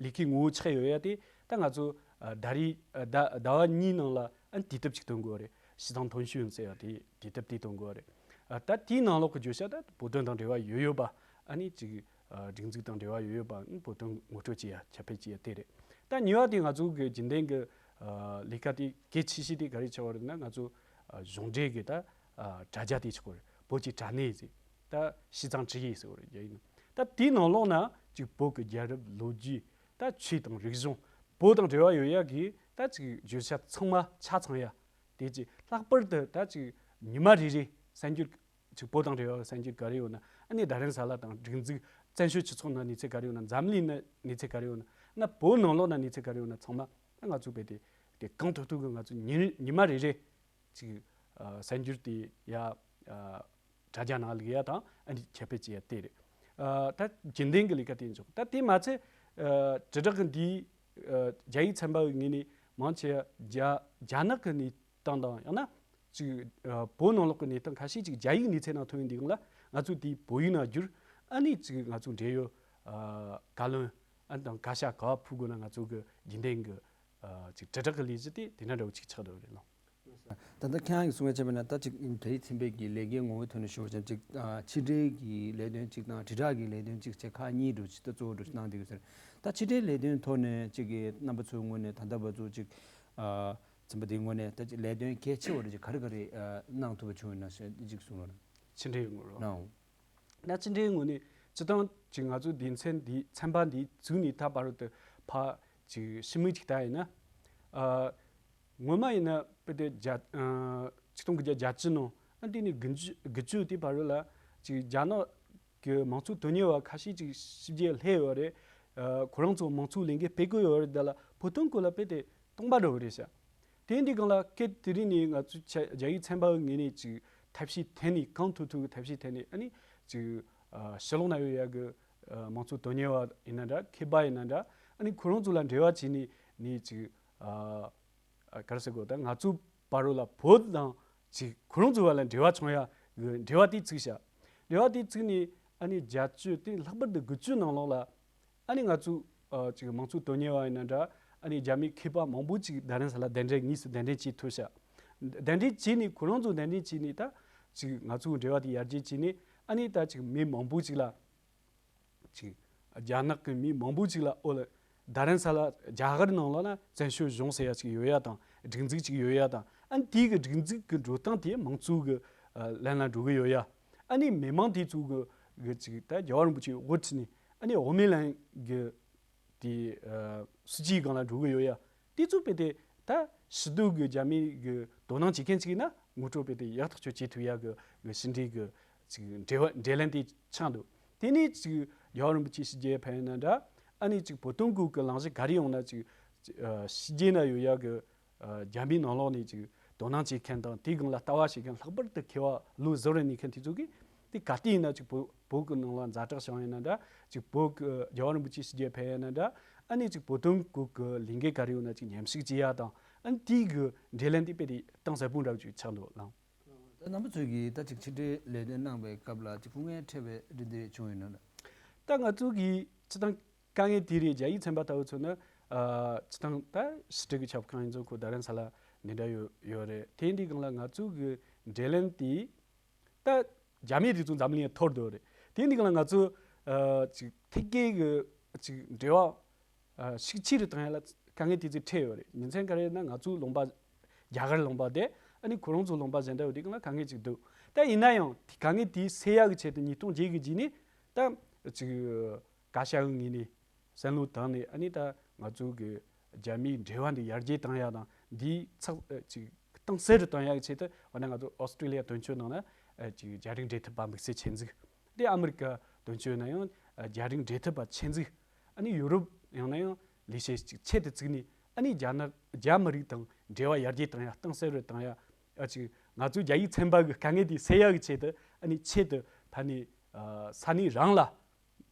ལས་ཀའི་ངོ་བོ་ཆགས་ཡོད་ཡ་དེ་ད་ང་ཚོ་ཨ་ཟླ་རེ་ཨ་ཟླ་ཟླ་བ་གཉིས་ནང་ལ་ཨ་དུས་དེབ་ཅིག་བཏོན་དགོས་རེད། 西藏通讯 ཟེར་ཡ་དེ་དུས་དེབ་དེ་བཏོན་དགོས་རེད། ཨ་ད་དེའི་ནང་ལོགས་ཀྱི་བརྗོད་བྱ་ད་བོད་དོན་དང་འབྲེལ་བ་ཡོད་ཡོད་པ། ཨ་ནི་ཅིག་ཨ་སྒྲིག་འཛུགས་དང་འབྲེལ་བ་ཡོད་ཡོད་པ། ཨ་ནི་བོད་དོན་ངོ་སྤྲོད་བྱེད་ཡ་ཁྱབ་སྤེལ་བྱེད་ཡ་དེ་རེད། ད་གཉིས་པ་དེ་ང་ཚོ་གི་རྒྱུན་ལྡན་གྱི་ཨ་ལས་ཀ་དེ་གལ་ཆེ་ཤོས་དེ་ག་རེ་ཆགས་པ་རེད་ན། ང་ཚོ་ཨ་གཞུང་འབྲེལ་གྱི་ད་ཨ་དྲ་རྒྱ་དེ་ཆགས་པ་རེད། བོད་ཀྱི་དྲ་གནས་ཟེར། ད་西藏之夜 ཟེར་བ་རེད། རྒྱ་ཡིག་ནང་། ད་དེའི་ནང་ལོགས་ན་ཅིག་བོད་ཀྱི་རྒྱལ་རབས་ལོ་རྒྱུས། ད་ཆོས་དང་རིག་གཞུང་། བོད་དང་འབྲེལ་བ་ཡོད་ཡ་གི་ད་ཅིག་བརྗོད་བྱ་ཚང་མ་ཆ་ཚང་ཡ། དེ་ཅིག་ལྷག་པར་དུ་ད་ཅིག་ཉི་མ་རེ་རེ་གསར་འགྱུར། ཅིག་བོད་དང་འབྲེལ་བ་གསར་འགྱུར་ག་རེ་ཡོད་ན། ཨ་ནི་རྡ་རམ་ས་ལ་དང་སྒྲིག་འཛུགས། བཙན་བྱོལ་སྤྱི་ཚོགས་ནང་གནས་ཚུལ་ག་རེ་ཡོད་ན། འཛམ་གླིང་ནང་གནས་ཚུལ་ག་རེ་ཡོད་ན། ན་བོད་ནང་ལོགས་ན་གནས་ཚུལ་ག་རེ་ཡོད་ན་ཚང་མ་ད་ང་ཚོ་རྦད་དེ་དེ་གང་ཐུབ་ཐུབ་གི་ང་ཚོ་ཉིན་ཉི་མ་རེ་རེ་ཅིག་ཨ་གསར་འགྱུར་དེ་ཡ་ཨ་དྲ་རྒྱ་ནང་བླུག་ཡ་དང་ཨ་ནི་ཁྱབ་སྤེལ་བྱེད་ཡ་དེ་རེད། ཨ་ད་རྒྱུན་ལྡན་གྱི་ལས་ཀ་དེ་འཇོག་ད་དེ་མ་ཚད་ཨ་དྲིལ་བསྒྲགས་ཀྱི་འདིའི་ཨ་རྒྱ་ཡིག་ཚན་པ་གི་ངོས་ནས་མང་ཆེ་བ་རྒྱ་རྒྱ་ནག་གི་གནས་སྟངས་དང་ཡང་ན་ཅིག་ཨ་བོད་ནང་ལོགས་ཀྱི་གནས་སྟངས་ཁ་ཤས་ཅིག་རྒྱ་ཡིག་གནས་ཚད་ནང་ཐོན་ཡོང་དུས་སྒང་ལ་ང་ཚོ་དེ་བོད་ཡིག་ནང་བསྒྱུར། ཨ་ནི་ཅིག་ང་ཚོ་འབྲེལ་ཡོད་ཨ་བཀའ་བློན་ཨ་དང་བཀའ་ཤག་ག་བ་ཕུལ་དགོས་ན་ང་ཚོ་གི་རྒྱུན་ལྡན་གྱི་ཨ་ཅིག་དྲིལ་བསྒྲགས་ཀྱི་ལས་གཞི་དེ་དེ་འདྲ་འདྲ་བོ་ཅིག་ཆགས་འགྲོ་གི་རེད་ལགས། ད་ལྟ་ཁྱེད་རང་གིས་གསུང་བ་བྱས་པ་ན་ད་ཅིག་རྒྱ་ཡིག་ཚན་པའི་གི་ལས་ཀའི་ངོ་བོའི་ཐོག་ནས་ཞུ་བ་ཅན་ཅིག་ཨ་ཕྱི་འབྲེལ་གྱི་ལས་དོན་ཅིག་དང་དྲིལ་བསྒྲགས་ཀྱི་ལས་དོན་ཅིག་བྱས་ཁག་གཉིས་འགྲོ་ཅིག་ད་གཙོ་བོ་འགྲོ་ཅིག་གནང་བསྡད་ཡོད་ཟེར། ད་ཕྱི་འབྲེལ་ལས་དོན་ཐོག་ནས་ཅིག་གི་རྣམ་པ་ཚོའི་ངོས་ནས་ད་ལྟ་བར་དུ་ཅིག་ཨ་ཚན་པ་འདིའི་ངོས་ནས་ད་ཅིག་ལས་དོན་གལ་ཆེ་བ་རེ་ཅིག་ག་རེ་ག་རེ་ཨ་གནང་ཐུབ་པ་བྱུང་ཡོད་ན་ཞེས་ཅིག་གསུང་རོགས་གནང་། ཕྱི་འབྲེལ་ངོས་རོ། གནང་། ད་ཕྱི་འབྲེལ་ངོས་ནས་སྤྱིར་བཏང་ཅིག་ང་ཚོའི་སྡེ་ཚན་འདི་ཚན་པ་འདི་བཙུགས་ནས་ད་བར་དུ་ཕར་ཅིག་ཕྱི་མིག་ཅིག་ལྟ་ཡིན་ན། ཨ་སྔོན་མ་ཡིན་ན་དཔེ་དེ་བརྒྱ་ཨ་ཆིག་སྟོང་དགུ་བརྒྱ་བརྒྱད་ཅུ་ནང་ཨ་དེ་ནས་དགུ་བཅུ་དགུ་བཅུ་དེ་བར་ལ་ཅིག་རྒྱ་ནག་གི་མང་གཙོ་དོན་གཉེར་བ་ཁ་ཤས་ཅིག་ཕྱི་རྒྱལ་སླེབས་ཡོད་རེད། ཨ་ཁོ་རང་ཚོ་མང་གཙོའི་ལས་འགུལ་སྤེལ་གི་ཡོད་རེད། དེ་ལ་བོད་དོན་སྐོར་ལ་དཔེ་དེ་སྟོང་པ་འདྲ་བོ་རེད་ཤག་དེ་འདི་སྒང་ལ་སྐབས་དེ་རིང་ནས་ང་ཚོས་ཆ་རྒྱ་ཡིག་ཚན་པ་ངོས་ནས་ཅིག་ཐབས་ཤེས་འཐེན་ནས་གང་ཐུབ་ཐུབ་ཀྱི་ཐབས་ཤེས་འཐེན་ནས་ཨ་ནི་ཅིག་ཨ་ཕྱི་ལོགས་ན་ཡོད་ཡ་གི་ཨ་མང་གཙོ་དོན་གཉེར་བ་ཡིན་ན་འདྲ། མཁས་པ་ཡིན་ན་འདྲ། ཨ་ནི་ཁོ་རང་ཚོ་ལ་འབྲེལ་བ་བྱས་ནས་ནས་ཅིག་ཨ་ཨ་ག་རེ་ཟེར་དགོས། ད་ང་ཚོ་ བར་རོ་ལ་བོད་དང་ཅིག་ཁོ་རང་ཚོའི་བར་ལ་འབྲེལ་བ་བྱུང་ཡ་གི་འབྲེལ་བ་དེ་བཙུགས་བྱ། འབྲེལ་བ་དེ་བཙུགས་ནས་ཨ་ནི་བརྒྱད་ཅུ་དེ་ལྷག་པར་དུ་དགུ་བཅུ་ནང་ལོགས་ལ་ཨ་ནི་ང་ཚོ་ཨ་ཅིག་མང་གཙོ་དོན་གཉེར་བ་ཡིན་ན་འདྲ། ཨ་ནི་རྒྱ་མིའི་མཁས་པ་མང་པོ་ཅིག་རྡ་རམ་ས་ལ་གདན་འདྲེན་དངོས་སུ་གདན་འདྲེན་བྱེད་ཐུབ་བྱ། གདན་འདྲེན་བྱས་ནས་ཁོ་རང་ཚོ་གདན་འདྲེན་བྱས་ནས་ད་ཅིག་ང་ཚོའི་འབྲེལ་བ་དེ་ཡར་རྒྱས་བྱས་ནས་ཨ་ནི་ད་ཅིག་མི་མང་པོ་ཅིག་ལ། ཅིག་རྒྱ་ནག་གི་མི་མང་པོ་ཅིག་ལ་ཨོ་ལ་རྡ་རམ་ས་ལ་རྒྱ་གར་ནང་ལོགས་ན་བཙན་བྱོལ་གཞུང་ཟེར་ཡ་ཅིག་ཡོད་ཡ་དང་། སྒྲིག་འཛུགས་ཅིག་ཡོད་ཡ་དང་། ཨ་ནི་དེའི་གི་སྒྲིག་འཛུགས་གི་འགྲོ་སྟངས་དེ་མང་གཙོའི་གི་ཨ་ལམ་ལ་འགྲོ་གི་ཡོད་ཡ། ཨ་ནི་མི་མང་དེ་ཚོ་གི་གི་ཅིག་ད་རྒྱལ་བ་རིན་པོ་ཆེ་དབུ་ཁྲིད་ནས་ཨ་ནི་འོག་མིན་ལམ་གི་དེ་ཨ་སྲིད་ཇུས་སྒང་ལ་འགྲོ་གི་ཡོད་ཡ། དེ་ཚོ་དཔེ་དེ་ད་ཕྱི་སྡོད་གི་རྒྱ་མི་གི་དོ་སྣང་བྱེད་མཁན་ཅིག་ཡིན་ན་ངོ་སྤྲོད་དཔེ་དེ་ཡག་ཐག་ཆོད་བྱེད་ཐུབ་ཡ་གི་གི་ཕྱི་འབྲེལ་གི་ཅིག་འབྲེལ་བ་འབྲེལ་ལམ་དེ་ཆགས་འདུག་དེ་ནས་ཅིག་རྒྱལ་བ་རིན་པོ་ཆེ་ཕྱི་རྒྱལ་ཕེབས་ཡིན་ན་འདྲ། ཨ་ནི་ཅིག་བོད་དོན་སྐོར་གི་གླེང་གཞི་ག་རེ་ཡོང་ན་ཅིག་ཨ་ཕྱི་རྒྱལ་ན་ཡོད་ཡ་གི་ཨ་རྒྱ་མིའི་ནང་ལོགས་ནས་ཅིག་དོ་སྣང་བྱེད་མཁན་དང་དེའི་སྒང་ལ་ལྟ་བ་བྱེད་མཁན་ལྷག་པར་དུ་མཁས་པ་ལོ་ཟུར་རེ་གནས་མཁན་དེ་ཚོ་གིས་དེ་ག་དུས་ཡིན་ན་ཅིག་བོད་བོད་ཀྱི་ནང་ལ་ཛ་དྲག་བྱུང་ཡིན་ན་འདྲ། ཅིག་བོད་ཀྱི་རྒྱལ་བ་རིན་པོ་ཆེ་ཕྱི་རྒྱལ་ཕེབས་ཡིན་ན་འདྲ། ཨ་ནི་ཅིག་བོད་དོན་སྐོར་གྱི་ལས་འགུལ་ག་རེ་ཡོད་ན་ཅིག་མཉམ་ཞུགས་བྱེད་ཡ་དང་། ཨ་ནི་དེའི་གི་འབྲེལ་ལམ་དེ་དཔེ་དེ་གཏིང་ཟབ་པོ་འདྲ་བོ་ཅིག་ཆགས་འདུག་ལགས། ད་རྣམ་པ་ཚོས་ཀྱིས་ད་ཅིག་ཕྱི་འབྲེལ་ལས་དོན་གནང་བའི་སྐབས་ལ་ཅིག་སྐུ་ངལ་འཕྲད་པའི་རེ་འདུན་བྱུང་ཡོད་ན། ད་ང་ཚོ་གིས་སྤྱི་བཏང་དཀའ་ངལ་དེ་རེད། རྒྱ་ཡིག་ཚན་པ་ལྟ་བུ་ཚོ་ནི་ཨ་སྤྱི་བཏང་ད་ཕྱི་དྲིལ་གྱི་ཁྱབ་ཁོངས་ཡིན་ཙང་ཁོ་རྡ་རམ་ས་ལ་འདི་འདྲ་ཡོད་ཡོད་རེད། དེ་འདི་སྒང་ལ་ང་ཚོ་གི་འབྲེལ་ལམ་དེ་ད་རྒྱ་མི་དེ་ཚོ་འཛམ་གླིང་ཡང་འཐོར་འདུག་རེད། དེ་འདི་སྒང་ལ་ང་ཚོ་ཨ་ཅིག་ཐད་ཀའི་གི་ཅིག་འབྲེལ་བ་ཨ་ཤུགས་ཆེ་རུ་བཏང་ཡ་ལ་དཀའ་ངལ་དེ་ཚོ་འཕྲད་ཡོད་རེད། ཉིན་མཚན་ག་རེ་ན་ང་ཚོའི་ལུང་པ་རྒྱ་གར་ལུང་པ་དེ་ཨ་ནི་ཁོ་རང་ཚོའི་ལུང་པ་གཞན་དག་ཡོད་དུས་སྒང་ལ་དཀའ་ངལ་ཅིག་འདུག་ད་ཡིན་ན་ཡང་དེ་དཀའ་ངལ་དེ་སེལ་ཡག་གི་ཆེད་དུ་ཉིས་སྟོང་བརྒྱད་གི་རྗེས་ནས་ད་ཅིག་བཀའ་ཤག་གི་ངོས་ནས་བསམ་བློ་བཏང་ནས་ཨ་ནི་ད་ང་ཚོ་གི་རྒྱ་མིའི་འབྲེལ་བ་འདི་ཡར་རྒྱས་བཏང་ཡག་དང་འདིའི་ཚགས་ཨ་ཅིག་གཏིང་ཟབ་རུ་བཏང་ཡག་གི་ཆེད་དུ་འོ་ན་ང་ཚོ་ཨོ་སི་ཀྲི་ལི་ཡ་དོན་གཅོད་ནང་ན་ཨ་ཅིག་རྒྱ་རིགས་འབྲེལ་མཐུད་པ་དམིགས་བསལ་ཆེད་འཛུགས། དེ་ཨ་མི་རི་ཀ་དོན་གཅོད་ན་ཡང་ཨ་རྒྱ་རིགས་འབྲེལ་མཐུད་པ་ཆེད་འཛུགས། ཨ་ནི་ཡུ་རོབ་ཡང་ན་ཡང་ལས་བྱེད་ཅིག་ཆེད་དུ་བཙུགས་ནས་ཨ་ནི་རྒྱ་ནག་རྒྱ་མི་རིགས་དང་འབྲེལ་བ་ཡར་རྒྱས་བཏང་ཡག་གཏིང་ཟབ་རུ་བཏང་ཡག་ཨ་ཅིག་ང་ཚོའི་རྒྱ་ཡིག་ཚན་པ་གི་དཀའ་ངལ་དེ་སེལ་ཡག་གི་ཆེད་དུ་ཨ་ནི་ཆེད་དུ་ཕ་ནི་ཨ་ས་གནས་རང་ལ་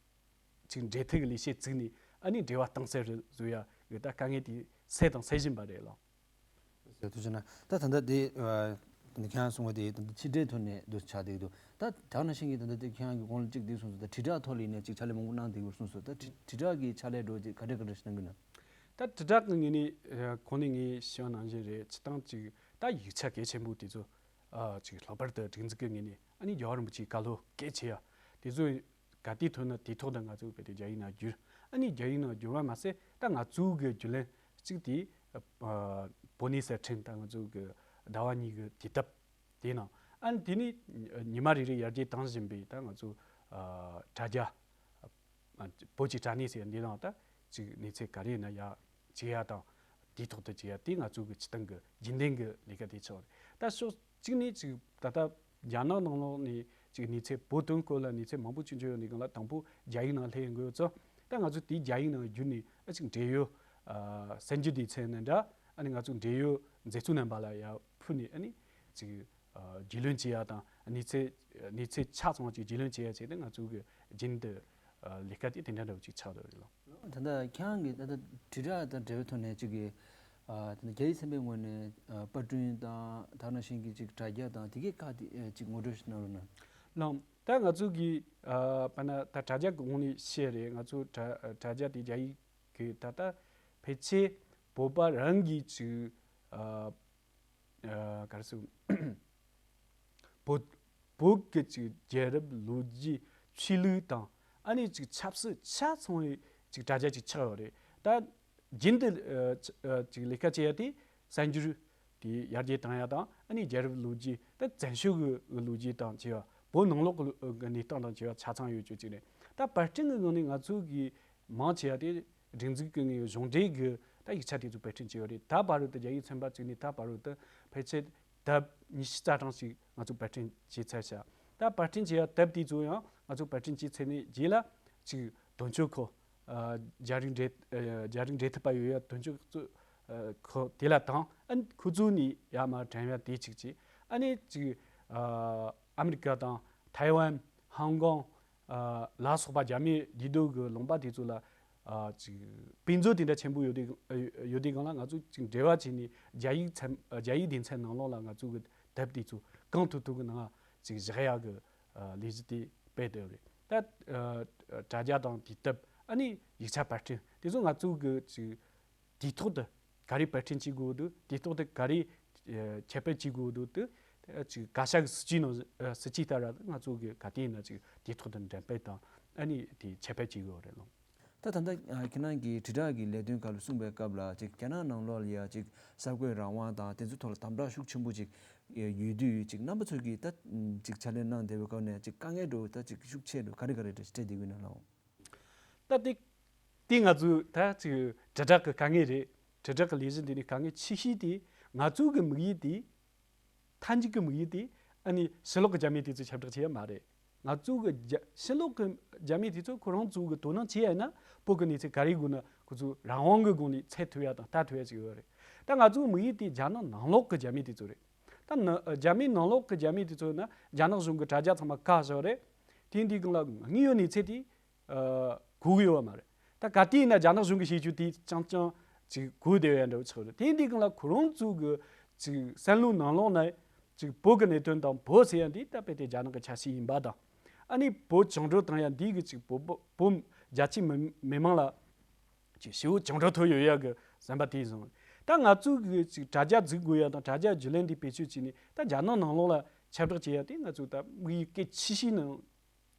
ཅིག་འབྲེལ་མཐུད་ཀྱི་ལས་བྱེད་བཙུགས་ནས་ཨ་ནི་འབྲེལ་བ་གཏིང་ཟབ་རུ་བཟོ་ཡ་གི་ད་དཀའ་ངལ་དེ་སེལ་དང་སེལ་བཞིན་པ་རེད་ལགས། ཐུགས་རྗེ་གནང་། ད་ད་ལྟ་དེ་ཨ་ད་ལྟ་ཁྱེད་རང་གསུངས་པ་དེ་ད་ལྟ་ཕྱི་འབྲེལ་ཐོག་ནས་འདུ་ཆགས་བསྡད་འདུག་ད་དེ་ནང་བཞིན་གྱི་ད་ལྟ་དེ་ཁྱེད་རང་གི་གོང་ལ་གཅིག་དེ་གསུངས་སོང་། ད་དྲིལ་བསྒྲགས་ཐོག་ལ་ཡིན་ནའི་ཅིག་ཕྱག་ལས་མང་པོ་གནང་བསྡད་ཡོད་གསུངས་སོང་། ད་དྲིལ་དྲིལ་བསྒྲགས་ཀྱི་ཕྱག་ལས་འགྲོ་རྒྱུ་ག་འདྲ་ག་འདྲ་གནང་གི་ན། ད་དྲིལ་བསྒྲགས་ཀྱི་ངོས་ནས་ཨ་གོང་ནས་ངས་ཞུས་པ་ནང་བཞིན་རེད། སྤྱིར་བཏང་ཅིག་ད་ཡིག་ཆ་གལ་ཆེན་པོ་དེ་ཚོ་ཨ་ཅིག་ལྷག་པར་དུ་སྒྲིག་འཛུགས་ཀྱི་ངོས་ནས་ཨ་ནི་རྒྱལ་བ་རིན་པོ་ཆེའི་བཀའ་སློབ་གལ་ཆེ་ཡ་དེ་ཚོ་ག་དུས་ཐོན་ན་དུས་ཐོག་ཏུ་ང་ཚོ་གི་དེ་རྒྱ་ཡིག་ནང་བསྒྱུར། ཨ་ནི་རྒྱ་ཡིག་ནང་བསྒྱུར་བ་མ་ཟད་ད་ང་ཚོའི་གི་བསྒྱུར་ལེན་གཅིག་དེ་ཨ་བོད་གནས་གསེར་ཕྲེང་ད་ང་ཚོའི་གི་ཟླ་བ་གཉིས་ཀྱི་དུས་སྟབས་དེའི་ནང་། ཨ་ནི་དེ་ནས་ཉི་མ་རེ་རེ་ཡར་རྒྱས་བཏང་བཞིན་པའི་ད་ང་ཚོ་ཨ་དྲ་རྒྱ་ཨ་བོད་ཀྱི་དྲ་གནས་ཟེར་འདི་ནང་ད་ཅིག་གནས་ཚུལ་ག་རེ་ཡིན་ན་ཡར་བྱེད་ཡ་དང་དུས་ཐོག་ཏུ་བྱེད་ཡ་དེ་ང་ཚོའི་གི་སྤྱིར་བཏང་གི་རྒྱུན་ལྡན་གྱི་ལས་ཀ་དེ་ཆགས་པ་རེད། ད་ཕྱོགས་གཅིག་ནས་ཅིག་ད་ལྟ་རྒྱ་ནག་ནང་ལོགས་ནས་ཅིག་གནས་ཚུལ་བོད་དོན་སྐོར་ལ་གནས་ཚུལ་མང་པོ་ཅིག་འབྱོར་ཡོང་དུས་སྒང་ལ་དང་པོ་རྒྱ་ཡིག་ནང་སླེབས་ཡོང་གི་ཡོད་ཙང་། ད་ང་ཚོས་དེ་རྒྱ་ཡིག་ནང་བསྒྱུར་ནས་ཨ་ཅིག་འབྲེལ་ཡོད་ཨ་གསར་འགྱུར་སྡེ་ཚན་ནས་འདྲ། ཨ་ནི་ང་ཚོ་འབྲེལ་ཡོད་མཛད་གཙོ་རྣམ་པ་ལ་ཡར་ཕུལ་ནས་ཨ་ནི་ཅིག་ཨ་རྒྱུས་ལོན་བྱེད་ཡ་དང་གནས་ཚུལ་གནས་ཚུལ་ཆ་ཚང་བ་ཅིག་རྒྱུས་ལོན་བྱེད་ཡ་བྱས་ཏེ་ང་ཚོ་གི་རྒྱུན་དུ་ཨ་ལས་ཀ་དེ་དེ་འདྲ་འདྲ་བོ་ཅིག་ཆགས་བསྡད་ཡོད་ལགས། ད་ལྟ་ཁྱེད་རང་གིས་ད་ལྟ་དྲིལ་བསྒྲགས་དང་འབྲེལ་བའི་ཐོག་ནས་ཅིག་གི་ཨ་ད་ལྟ་རྒྱ་ཡིག་ཚན་པའི་ངོས་ནས་ཨ་པར་སྐྲུན་དང་ད་ནང་བཞིན་གྱི་ཅིག་དྲ་རྒྱ་དང་དེ་གའི་ཁག་དེ་ཨ་ཅིག་ངོ་སྤྲོད་ཞིག་གནང་རོགས་གནང་། ལགས། ད་ང་ཚོ་གི་ཨ་པ་ན་ད་དྲ་རྒྱ་གི་ངོས་ནས་བཤད་རེད། ང་ཚོ་དྲ་དྲ་རྒྱ་དེ་རྒྱ་ཡིག་གི་ད་ལྟ་ཕལ་ཆེར་བོད་པ་རང་གི་ཅིག་ཨ་ཨ་ག་རེ་ཟེར། བོད་བོད་ཀྱི་ཅིག་རྒྱལ་རབས་ལོ་རྒྱུས་ཆོས་ལུགས་དང་ཨ་ནི་ཅིག་ཆབ་སྲིད་ཆ་ཚང་བའི་ཅིག་དྲ་རྒྱ་ཅིག་ཆགས་ཡོད་རེད། ད་རྒྱུན་དུ་ཨ་ཅིག་ལས་ཀ་བྱེད་ཡ་དེ་གསར་འགྱུར་དེ་ཡར་རྒྱས་བཏང་ཡ་དང་ཨ་ནི་རྒྱལ་རབས་ལོ་རྒྱུས་ད་བཙན་བྱོལ་གྱི་ལོ་རྒྱུས་དང་བཅས་པ་བོད་ནང་ལོགས་ཀྱི་གནས་སྟངས་དང་བཅས་པ་ཆ་ཚང་ཡོད་རྒྱུ་ཅིག་རེད། ད་པར་སྐྲུན་གྱི་ངོས་ནས་ང་ཚོ་གི་མང་ཆེ་བ་དེ་སྒྲིག་འཛུགས་ཀྱི་ངོས་གཞུང་འབྲེལ་གྱི་ད་ཡིག་ཆ་དེ་ཚོ་པར་སྐྲུན་བྱས་ཡོད་རེད། ད་བར་དུ་ད་རྒྱ་ཡིག་ཚན་པ་བཙུགས་ནས་ད་བར་དུ་ཕལ་ཆེར་དེབ་ཉི་ཤུ་རྩ་གྲངས་ཤིག་ང་ཚོ་པར་སྐྲུན་བྱས་ཚར་ཤག་ད་པར་སྐྲུན་བྱས་ཡ་དེབ་དེ་ཚོ་ཡང་ང་ཚོ་པར་སྐྲུན་བྱས་ཚར་ནས་རྗེས་ལ་ཅིག་དོན་གཅོད་ཁོ་ཨ་རྒྱ་རིགས་འབྲེལ་ཨ་རྒྱ་རིགས་འབྲེལ་མཐུད་པ་ཡོད་ཡ་དོན་གཅོད་ཚོ་ཨ་ཁོ་དེ་ལ་དང་ཨ་ཁོ་ཚོ་ནས་ཡར་མར་དྲན་ཡ་དེ་གཅིག་བྱས། ཨ་ནི་ཅིག་ཨ་ཨ་མི་རི་ཀ་དང་ཐའེ་ཝན། ཧང་ཀོང་ཨ་ལ་སོགས་པ་རྒྱ་མིའི་རྒྱུད་སྡོད་ཀྱི་ལུང་པ་དེ་ཚོ་ལ་ ཨ་ཅིག་དཔེ་མཛོད་དེ་འདྲ་ཆེན་པོ་ཡོད་དུས། ཡོད་དུས་སྒང་ལ་ང་ཚོས་ཅིག་འབྲེལ་བ་བྱས་ནས་རྒྱ་ཡིག་ཚན་རྒྱ་ཡིག་སྡེ་ཚན་ནང་ལོགས་ལ་ང་ཚོ་གི་དེབ་དེ་ཚོ་གང་ཐུབ་ཐུབ་ཀྱི་ནང་ཅིག་བཞག་ཡག་གི་ལས་གཞི་དེ་སྤེལ་བསྡད་ཡོད་རེད། ད་དྲ་རྒྱ་དང་དུས་དེབ། ཨ་ནི་ཡིག་ཆ་པར་སྐྲུན་དེ་ཚོ་ང་ཚོ་གི་ཅིག་དུས་ཐོག་ཏུ་ག་རེ་པར་སྐྲུན་བྱེད་དགོས་འདུག་དུས་ཐོག་ཏུ་ག་རེ་ཁྱབ་སྤེལ་བྱེད་དགོས་འདུག་དེ་ཅིག་བཀའ་ཤག་གི་སྲིད་ཇུས་ནང་སྲིད་ཇུས་ལྟར་ང་ཚོ་གི་ག་དུས་ཡིན་ན་ཅིག་དུས་ཐོག་ཏུ་འགྲེམས་སྤེལ་དང་ཨ་ནི་དེ་ཁྱབ་སྤེལ་བྱེད་དགོས་རེད་ལགས། ད་ད་ལྟ་ཁྱེད་རང་གིས་དྲིལ་བསྒྲགས་ཀྱི་ལས་དོན་སྐོར་ལ་གསུངས་པའི་སྐབས་ལ་ཅིག་རྒྱ་ནག་ནང་ལོགས་ལ་ཡ་ཅིག་གསར་འགོད་རང་དབང་དང་དེ་ཚོའི་ཐོག་ལ་དམ་དྲག་ཤུགས་ཆེན་པོ་ཅིག་ཡོད་དུས། ཅིག་རྣམ་པ་ཚོ་གིས་ད་ཅིག་ཕྱག་ལས་གནང་བསྡད་པའི་སྐབས་ནས་ཅིག་དཀའ་ངལ་འདྲ་བོ་ད་ཅིག་ཤུགས་ཆེ་འགྲོ་ག་རེ་ག་རེ་འཕྲད་བསྡད་ཀྱི་ཡོད་ན་ལགས། ད་དེ་དེ་ང་ཚོའི་ད་ཅིག་དྲིལ་བསྒྲགས་ཀྱི་དཀའ་ངལ་རེད། དྲིལ་བསྒྲགས་ཀྱི་ལས་གཞི་འདི་ནས་དཀའ་ངལ་ཆེ་ཤོས་དེ་ང་ཚོའི་གི་དམིགས་ཡུལ་དེ། མཐའ་མཇུག་གི་དམིགས་ཡུལ་དེ་ཨ་ནི་ཕྱི་ལོགས་ཀྱི་རྒྱ་མི་དེ་ཚོ་ཁྱབ་བསྒྲགས་བྱེད་ཡ་མ་རེད། ང་ཚོ་གི་རྒྱ་ཕྱི་ལོགས་ཀྱི་རྒྱ་མི་དེ་ཚོ་ཁོ་རང་ཚོ་གི་དོ་སྣང་བྱེད་ཡ་ཡིན་ན་བོད་ཀྱི་གནས་ཚུལ་ག་རེ་དགོས་ན་ཁོ་ཚོ་རང་དབང་གི་སྒོ་ནས་འཚོལ་ཐུབ་ཡ་དང་ལྟ་ཐུབ་ཡ་ཅིག་ཡོད་རེད། ད་ང་ཚོའི་དམིགས་ཡུལ་དེ་རྒྱ་ནག་ནང་ལོགས་ཀྱི་རྒྱ་མི་དེ་ཚོ་རེད། ད་ནི་རྒྱ་མི་ནང་ལོགས་ཀྱི་རྒྱ་མི་དེ་ཚོ་ཡིན་ན་རྒྱ་ནག་གཞུང་གི་དྲ་རྒྱ་ཚང་མ་བཀག་བཞག་རེད། དེ་འདི་སྒང་ལ་དངོས་ཡོད་གནས་ཚུལ་དེ། ཨ་གོ་གི་ཡོད་པ་མ་རེད། ད་ག་དུས་ཡིན་ན་རྒྱ་ནག་གཞུང་གི་བྱེད་སྤྱོད་དེ་རྐྱང་རྐྱང་ཅིག་གོ་བསྡད་ཡོད་འདྲ་བོ་ཆགས་རེད། དེ་འདི་སྒང་ལ་ཁོ་རང་ཚོ་གི་ཅིག་བསམ་བློའི་ནང་ལོགས་ནས་ཅིག་བོད་ཀྱི་གནད་དོན་དང་བོད་ཟེར་ཡ་འདི་ད་རྦད་དེ་རྒྱ་ནག་གི་ཆ་ཤས་ཡིན་པ་དང་། ཨ་ནི་བོད་བཅིངས་འགྲོལ་བཏང་ཡ་འདི་གི་ཅིག་བོད་བོད་བོད་རྒྱ་ཆེའི་མི་མི་མང་ལ་ཅིག་ཞེ་པོ་བཅིངས་འགྲོལ་ཐོབ་ཡོད་ཡ་གི་བསམ་པ་དེ་བཟུང་། ད་ང་ཚོ་གི་ཅིག་དྲ་རྒྱ་འཛུགས་དགོས་ཡ་དང་དྲ་རྒྱ་བརྒྱུད་ལམ་འདི་བེད་སྤྱོད་བྱས་ནས་ད་རྒྱ་ནག་ནང་ལོགས་ལ་ཁྱབ་བསྒྲགས་བྱེད་ཡ་དེ་ང་ཚོ་ད་དམིགས་ཡུལ་གལ་ཆེ་ཤོས་ནང་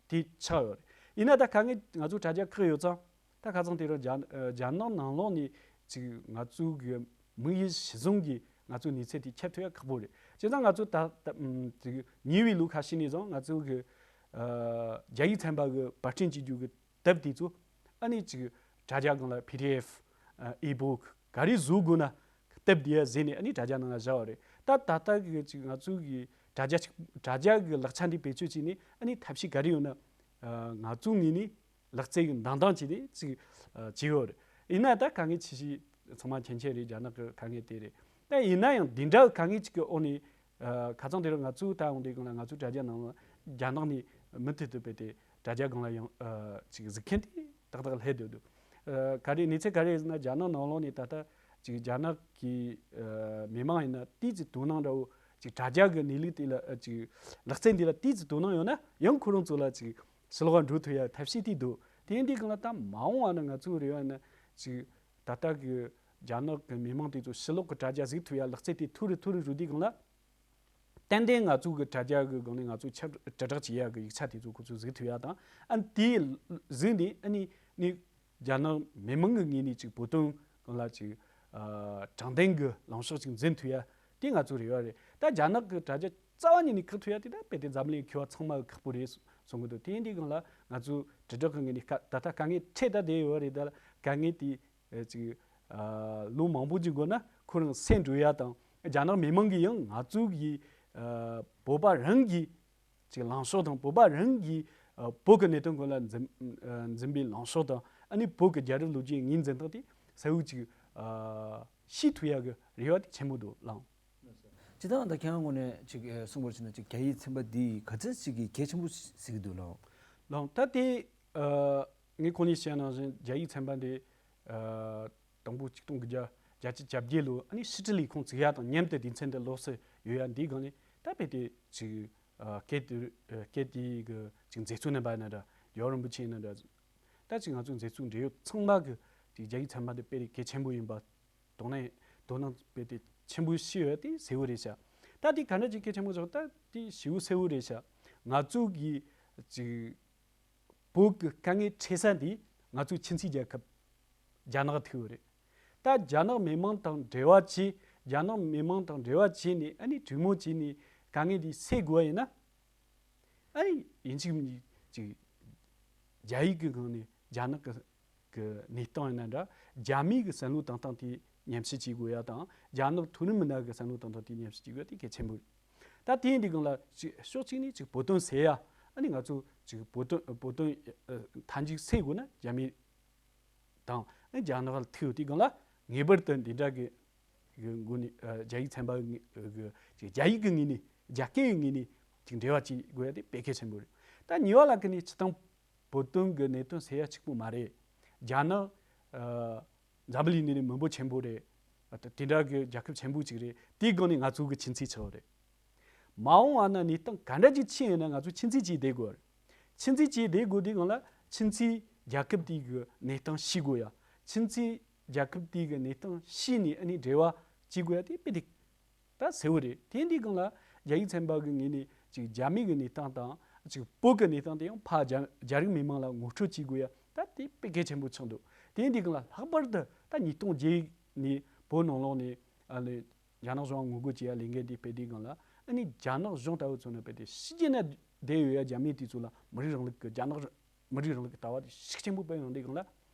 དེ་ཆགས་ཡོད་རེད། ཡིན་ན་ད་དཀའ་ངལ་ང་ཚོ་དྲ་རྒྱ་ཁག་ཡོད་ཙང་ད་ཁ་སང་དེ་རིང་རྒྱ་ཨ་རྒྱ་ནག་ནང་ལོགས་ནས་ཅིག་ང་ཚོ་གི་དམིགས་ཡུལ་གཞི་བཟུང་གིས་ང་ཚོའི་གནས་ཚུལ་དེ་ཁྱབ་ཐུབ་ཡ་ཁག་པོ་རེད། བྱས་ཙང་ང་ཚོ་ད་ད་ཨམ་ཅིག་ཉེ་བའི་ལོ་ཁ་ཤས་ནས་བཟུང་ང་ཚོ་གི་ཨ་རྒྱ་ཡིག་ཚན་པ་གི་པར་སྐྲུན་བྱེད་རྒྱུ་གི་དེབ་དེ་ཚོ་ཨ་ནི་ཅིག་དྲ་རྒྱ་སྒང་ལ་པི་ཌི་ཨེཕ་ཨེ་བུག་ག་རེ་བཟོ་དགོས་ན་དེབ་དེ་ཡ་བཟོས་ནས་ཨ་ནི་དྲ་རྒྱ་ནང་ལ་བཞག་པ་རེད། ད་ད་ལྟ་གི་ཅིག་ང་ཚོ་གི་དྲ་རྒྱ་ཅིག་དྲ་རྒྱ་གི་ལག་ཆ་འདི་བེད་སྤྱོད་བྱས་ནས་ཨ་ནི་ཐབས་ཤེས་ག་རེ་ཡོད་ན་ཨ་ང་ཚོའི་ངོས་ནས་ལག་རྩལ་གྱི་འདང་འདང་བྱས་ནས་ཅིག་ཨ་བྱས་ཡོད་རེད། ཡིན་ན་ད་དཀའ་ངལ་ཆེ་ཤོས་ཚང་མ་མཁྱེན་མཁྱེན་རེད། རྒྱ་ནག་གི་དཀའ་ངལ་དེ་རེད། ད་ཡིན་ན་ཡང་འདི་འདྲ་གི་དཀའ་ངལ་ཅིག་གི་འོག་ནས་ཨ་ཁ་སང་དེ་རིང་ང་ཚོའི་ད་འོང་དུས་སྒང་ལ་ང་ཚོའི་དྲ་རྒྱ་ནང་ལ་རྒྱ་ནག་ནས་མུ་མཐུད་དུ་སྤེལ་ཏེ་དྲ་རྒྱ་སྒང་ལ་ཡང་ཨ་ཅིག་གཟིགས་མཁན་དེ་ཏག་ཏག་སླེབས་བསྡད་འདུག་ཨ་ག་རེ་གནས་ཚུལ་ག་རེ་ཡིན་ན་རྒྱ་ནག་ནང་ལོགས་ནས་ད་ལྟ་ཅིག་རྒྱ་ནག་གི་ཨ་མི་མང་ཡིན་ན་ཏོག་ཙམ་དོ་སྣང་འདྲ་བོ་ཅིག་དྲ་རྒྱ་གི་གནས་ལུགས་དེ་ལ་ཨ་ཅིག་ལག་རྩལ་འདི་ལ་ཏོག་ཙམ་དོ་སྣང་ཡོད་ན་ཡང་ཁོ་རང་ཚོ་ལ་ཅིག་ཕྱི་ལོགས་འགྲོ་ཐུབ་ཡ་ཐབས་ཤེས་དེ་འདུག་དེ་འདི་སྒང་ལ་ད་མ་འོངས་པ་ན་ང་ཚོའི་རེ་བ་ན་ཅིག་ད་ལྟ་གི་རྒྱ་ནག་གི་མི་མང་དེ་ཚོ་ཕྱི་ལོགས་ཀྱི་དྲ་རྒྱ་གཟིགས་ཐུབ་ཡ་ལག་རྩལ་དེ་མཐོ་རུ་མཐོ་རུ་འགྲོ་དུས་སྒང་ལ། ཏན་ཏན་ང་ཚོ་གི་དྲ་རྒྱ་གི་སྒང་ནས་ང་ཚོ་ཁྱབ་དྲིལ་བསྒྲགས་བྱེད་ཡ་གི་ཡིག་ཆ་དེ་ཚོ་ཁོ་ཚོས་གཟིགས་ཐུབ་ཡ་དང་། ཨ་ནི་དེ་གཟིགས་ནས་ཨ་ནི་ནི་རྒྱ་ནག་མི་མང་གི་ངོས་ནས་ཅིག་བོད་དོན་སྒང་ལ་ཅིག་ཨ་དྲང་བདེན་གི་ལངས་ཕྱོགས་ཅིག་འཛིན་ཐུབ་ཡ་དེ་ང་ཚོའི་རེ་བ་རེད། ད་རྒྱ་ནག་གི་དྲ་རྒྱ་རྩ་བ་ཉིད་ནས་བཀག་ཐུབ་ཡ་དེ་ད་དཔེ་དེ་འཛམ་གླིང་མཁས་པ་ཚང་མ་གི་ཁག་པོ་རེད་གསུང་གི་འདུག་དེ་འདི་སྒང་ལ་ང་ཚོ་དྲིལ་བསྒྲགས་གི་ངོས་ནས་དཀའ་ད་ལྟ་དཀའ་ངལ་འཕྲད་ད་བསྡད་ཡོད་རེད། ད་དཀའ་ངལ་དེ་ཨ་ཅིག་ཨ་ལོ་མང་པོ་ཅིག་འགོར་ན་ཁོ་རང་སེལ་འགྲོ་ཡ་དང་། རྒྱ་ནག་མི་མང་གིས་ཡང་ང་ཚོ་གི་ཨ་བོད་པ་རང་གི་ཅིག་ལངས་ཕྱོགས་དང་། བོད་པ་རང་གི་ཨ་བོད་ཀྱི་གནད་དོན་སྐོར་ལ་འཛིན་ཨ་འཛིན་པའི་ལངས་ཕྱོགས་དང་། ཨ་ནི་བོད་ཀྱི་རྒྱལ་རབས་ལོ་རྒྱུས་ངོས་འཛིན་སྟངས་དེ་གསལ་བོ་ཅིག་ཨ་ཤེས་ཐུབ་ཡ་གི་རེ་བ་དེ་ཆེན་པོ་འདུག་ལགས། ཇི་ལྟར་ད་ཁྱེད་རང་ངོས་ནས་ཅིག་ཨ་གསུངས་པར་བྱས་ན་ཅིག་རྒྱ་ཡིག་ཚན་པ་འདི་ག་ཚོད་ཅིག་གི་གལ་ཆེན་པོ་ཞིག་འདུག་ལགས། ལགས། ད་དེ་ཨ་ངས་གོང་ནས་བཤད་ནང་བཞིན་རྒྱ་ཡིག་ཚན་པ་འདི་ཨ་དང་པོ་ཆིག་སྟོང་དགུ་བརྒྱ་བརྒྱད་ཅུ་གྱ་བརྒྱད་ལོ་ཨ་ནི་ཕྱི་དྲིལ་ལས་ཁུངས་བཙུགས་ཡ་དང་མཉམ་དུ་སྡེ་ཚན་འདི་ལོགས་སུ་ཡོད་ཡ་འདིའི་སྒང་ནས་ད་དཔེ་དེ་ཅིག་ཨ་སྐད་དེ་ཨ་སྐད་དེ་གི་ཅིག་མཛད་གཙོ་རྣམ་པ་ཡིན་ན་འདྲ། རྒྱལ་བ་རིན་པོ་ཆེ་ཡིན་ན་འདྲ། ད་ཅིག་ང་ཚོའི་མཛད་གཙོ་འབྲེལ་ཡོད་ཚང་མ་གི་ཅིག་རྒྱ་ཡིག་ཚན་པ་འདི་དཔེ་དེ་གལ་ཆེན་པོ་ཡིན་པ། དོ་སྣང་དོ་སྣང་དཔེ་དེ་ཆེན་པོ་ཞིག་ཡོད་དེ་གསལ་བོ་རེད་ཤག་ད་དེ་ག་འདྲ་ཅིག་གལ་ཆེན་པོ་ཞིག་ད་དེ་ཞེ་པོ་གསལ་བོ་རེད་ཤག་ང་ཚོ་གི་ཅིག་བོད་ཀྱི་དཀའ་ངལ་འཕྲད་ས་འདི་ང་ཚོའི་ཁྱིམ་མཚེས་རྒྱལ་ཁབ་རྒྱ་ནག་ཐུག་ཡོད་རེད། ད་རྒྱ་ནག་མི་མང་དང་འབྲེལ་བ་བྱས། རྒྱ་ནག་མི་མང་དང་འབྲེལ་བ་བྱས་ནས་ཨ་ནི་གྲོས་མོལ་བྱས་ནས་དཀའ་ངལ་འདི་སེལ་དགོས་པ་ཡིན་ན། ཨ་ནི་ཡིན་གཅིག་མིན་གཅིག་རྒྱ་ཡིག་གི་སྒང་ནས་རྒྱ་ནག་གི་གི་གནས་སྟངས་ཡིན་ན་འདྲ། རྒྱ་མིའི་གི་བསམ་བློ་བཏང་སྟངས་དེ་ཉམས་ཞིབ་བྱེད་དགོས་ཡ་དང་། རྒྱ་ནག་མཐོ་རིམ་མི་སྣ་གི་བསམ་བློ་བཏང་སྟངས་དེ་ཉམས་ཞིབ་བྱེད་དགོས་ཡ་དེ་གལ་ཆེན་པོ་རེད། ད་དེ་ཡིན་དུས་སྒང་ལ་ཅིག་ཕྱོགས་གཅིག་ནས་ཅིག་བོད་དོན་སེལ་ཡ། ཨ་ནི་ང་ཚོ་ཅིག་བོད་དོན་བོད་དོན་ཨ་མཐའ་མཇུག་སེལ་དགོས་ན་རྒྱ་མི་དང་ཨ་རྒྱ་ནག་ལ་ཐུག་ཡོད་དུས་སྒང་ལ་ངེས་པར་དུ་འདི་འདྲ་གི་གི་སྒོ་ནས་ཨ་རྒྱ་ཡིག་ཚན་པ་གི་གི་ཅིག་རྒྱ་ཡིག་གི་ངོས་ནས་རྒྱ་སྐད་ཀྱི་ངོས་ནས་ཅིག་འབྲེལ་བ་བྱེད་དགོས་ཡ་དེ་དཔེ་གལ་ཆེན་པོ་རེད། ད་གཉིས་པ་ལ་ཀི་ནས་སྤྱིར་བཏང་བོད་དོན་གྱི་གནད་དོན་སེལ་ཡ་གཅིག་པུ་མ་རེད། རྒྱ་ནག་ཨ་འཛམ་བུ་གླིང་ནས་ནི་མི་འབོར་ཆེན་པོ་རེད། ཨ་དེ་འདྲ་གི་རྒྱལ་ཁབ་ཆེན་པོ་ཅིག་རེད། དེའི་སྒང་ནས་ང་ཚོ་གི་ཁྱིམ་མཚེས་ཆགས་པ་རེད། མ་འོངས་པ་ན་གནས་སྟངས་ག་འདྲ་ཅིག་ཕྱིན་ཡིན་ན་ང་ཚོ་ཁྱིམ་མཚེས་གཅིག་བསྡད་དགོས་རེད། ཁྱིམ་མཚེས་གཅིག་བསྡད་དགོས་དུས་སྒང་ལ་ཁྱིམ་མཚེས་རྒྱལ་ཁབ་དེའི་གི་གནས་སྟངས་ཤེས་དགོས་ཡ། ཁྱིམ་མཚེས་རྒྱལ་ཁབ་དེའི་གི་གནས་སྟངས་ཤེས་ནས་ཨ་ནི་འབྲེལ་བ་བྱེད་དགོས་ཡ་དེ་དཔེ་དེ་ད་གསལ་བོ་རེད། དེ་འདི་སྒང་ལ་རྒྱ་ཡིག་ཚན་པ་གི་ངོས་ནས་ཅིག་རྒྱ་མི་གི་གནས་སྟངས་དང་ཅིག་བོད་གི་གནས་སྟངས་དེ་ཡང་ཕ་རྒྱ་རྒྱ་རིགས་མི་མང་ལ་ངོ་སྤྲོད་བྱེད་དགོས་ཡ་ད་དེ་དཔེ་གལ་ཆེན་པོ་ཆགས་འདུག་དེ་འདི་སྒང་ལ་ལྷག་པར་དུ་ད་ཉིས་སྟོང་བརྒྱད་ནས་བོད་ནང་ལོགས་ནས་ཨ་ལས་རྒྱ་ནག་གཞུང་ངོ་རྒོལ་བྱེད་ཡ་ལས་འགན་དེ་སྤེལ་དུས་སྒང་ལ་ཨ་ནི་རྒྱ་ནག་གཞུང་ལྟ་བུ་ཚོ་ནི་དཔེ་དེ་ཕྱི་རྒྱལ་ན་བསྡད་ཡོད་ཡ་རྒྱ་མི་དེ་ཚོ་ལ་མི་རིགས་རིང་ལུགས་ཀྱི་རྒྱ་ནག་མི་རིགས་རིང་ལུགས་ཀྱི་ལྟ་བ་དེ་ཤུགས་ཆེན་པོ་སྤེལ་ཡོང་དུས་སྒང་ལ་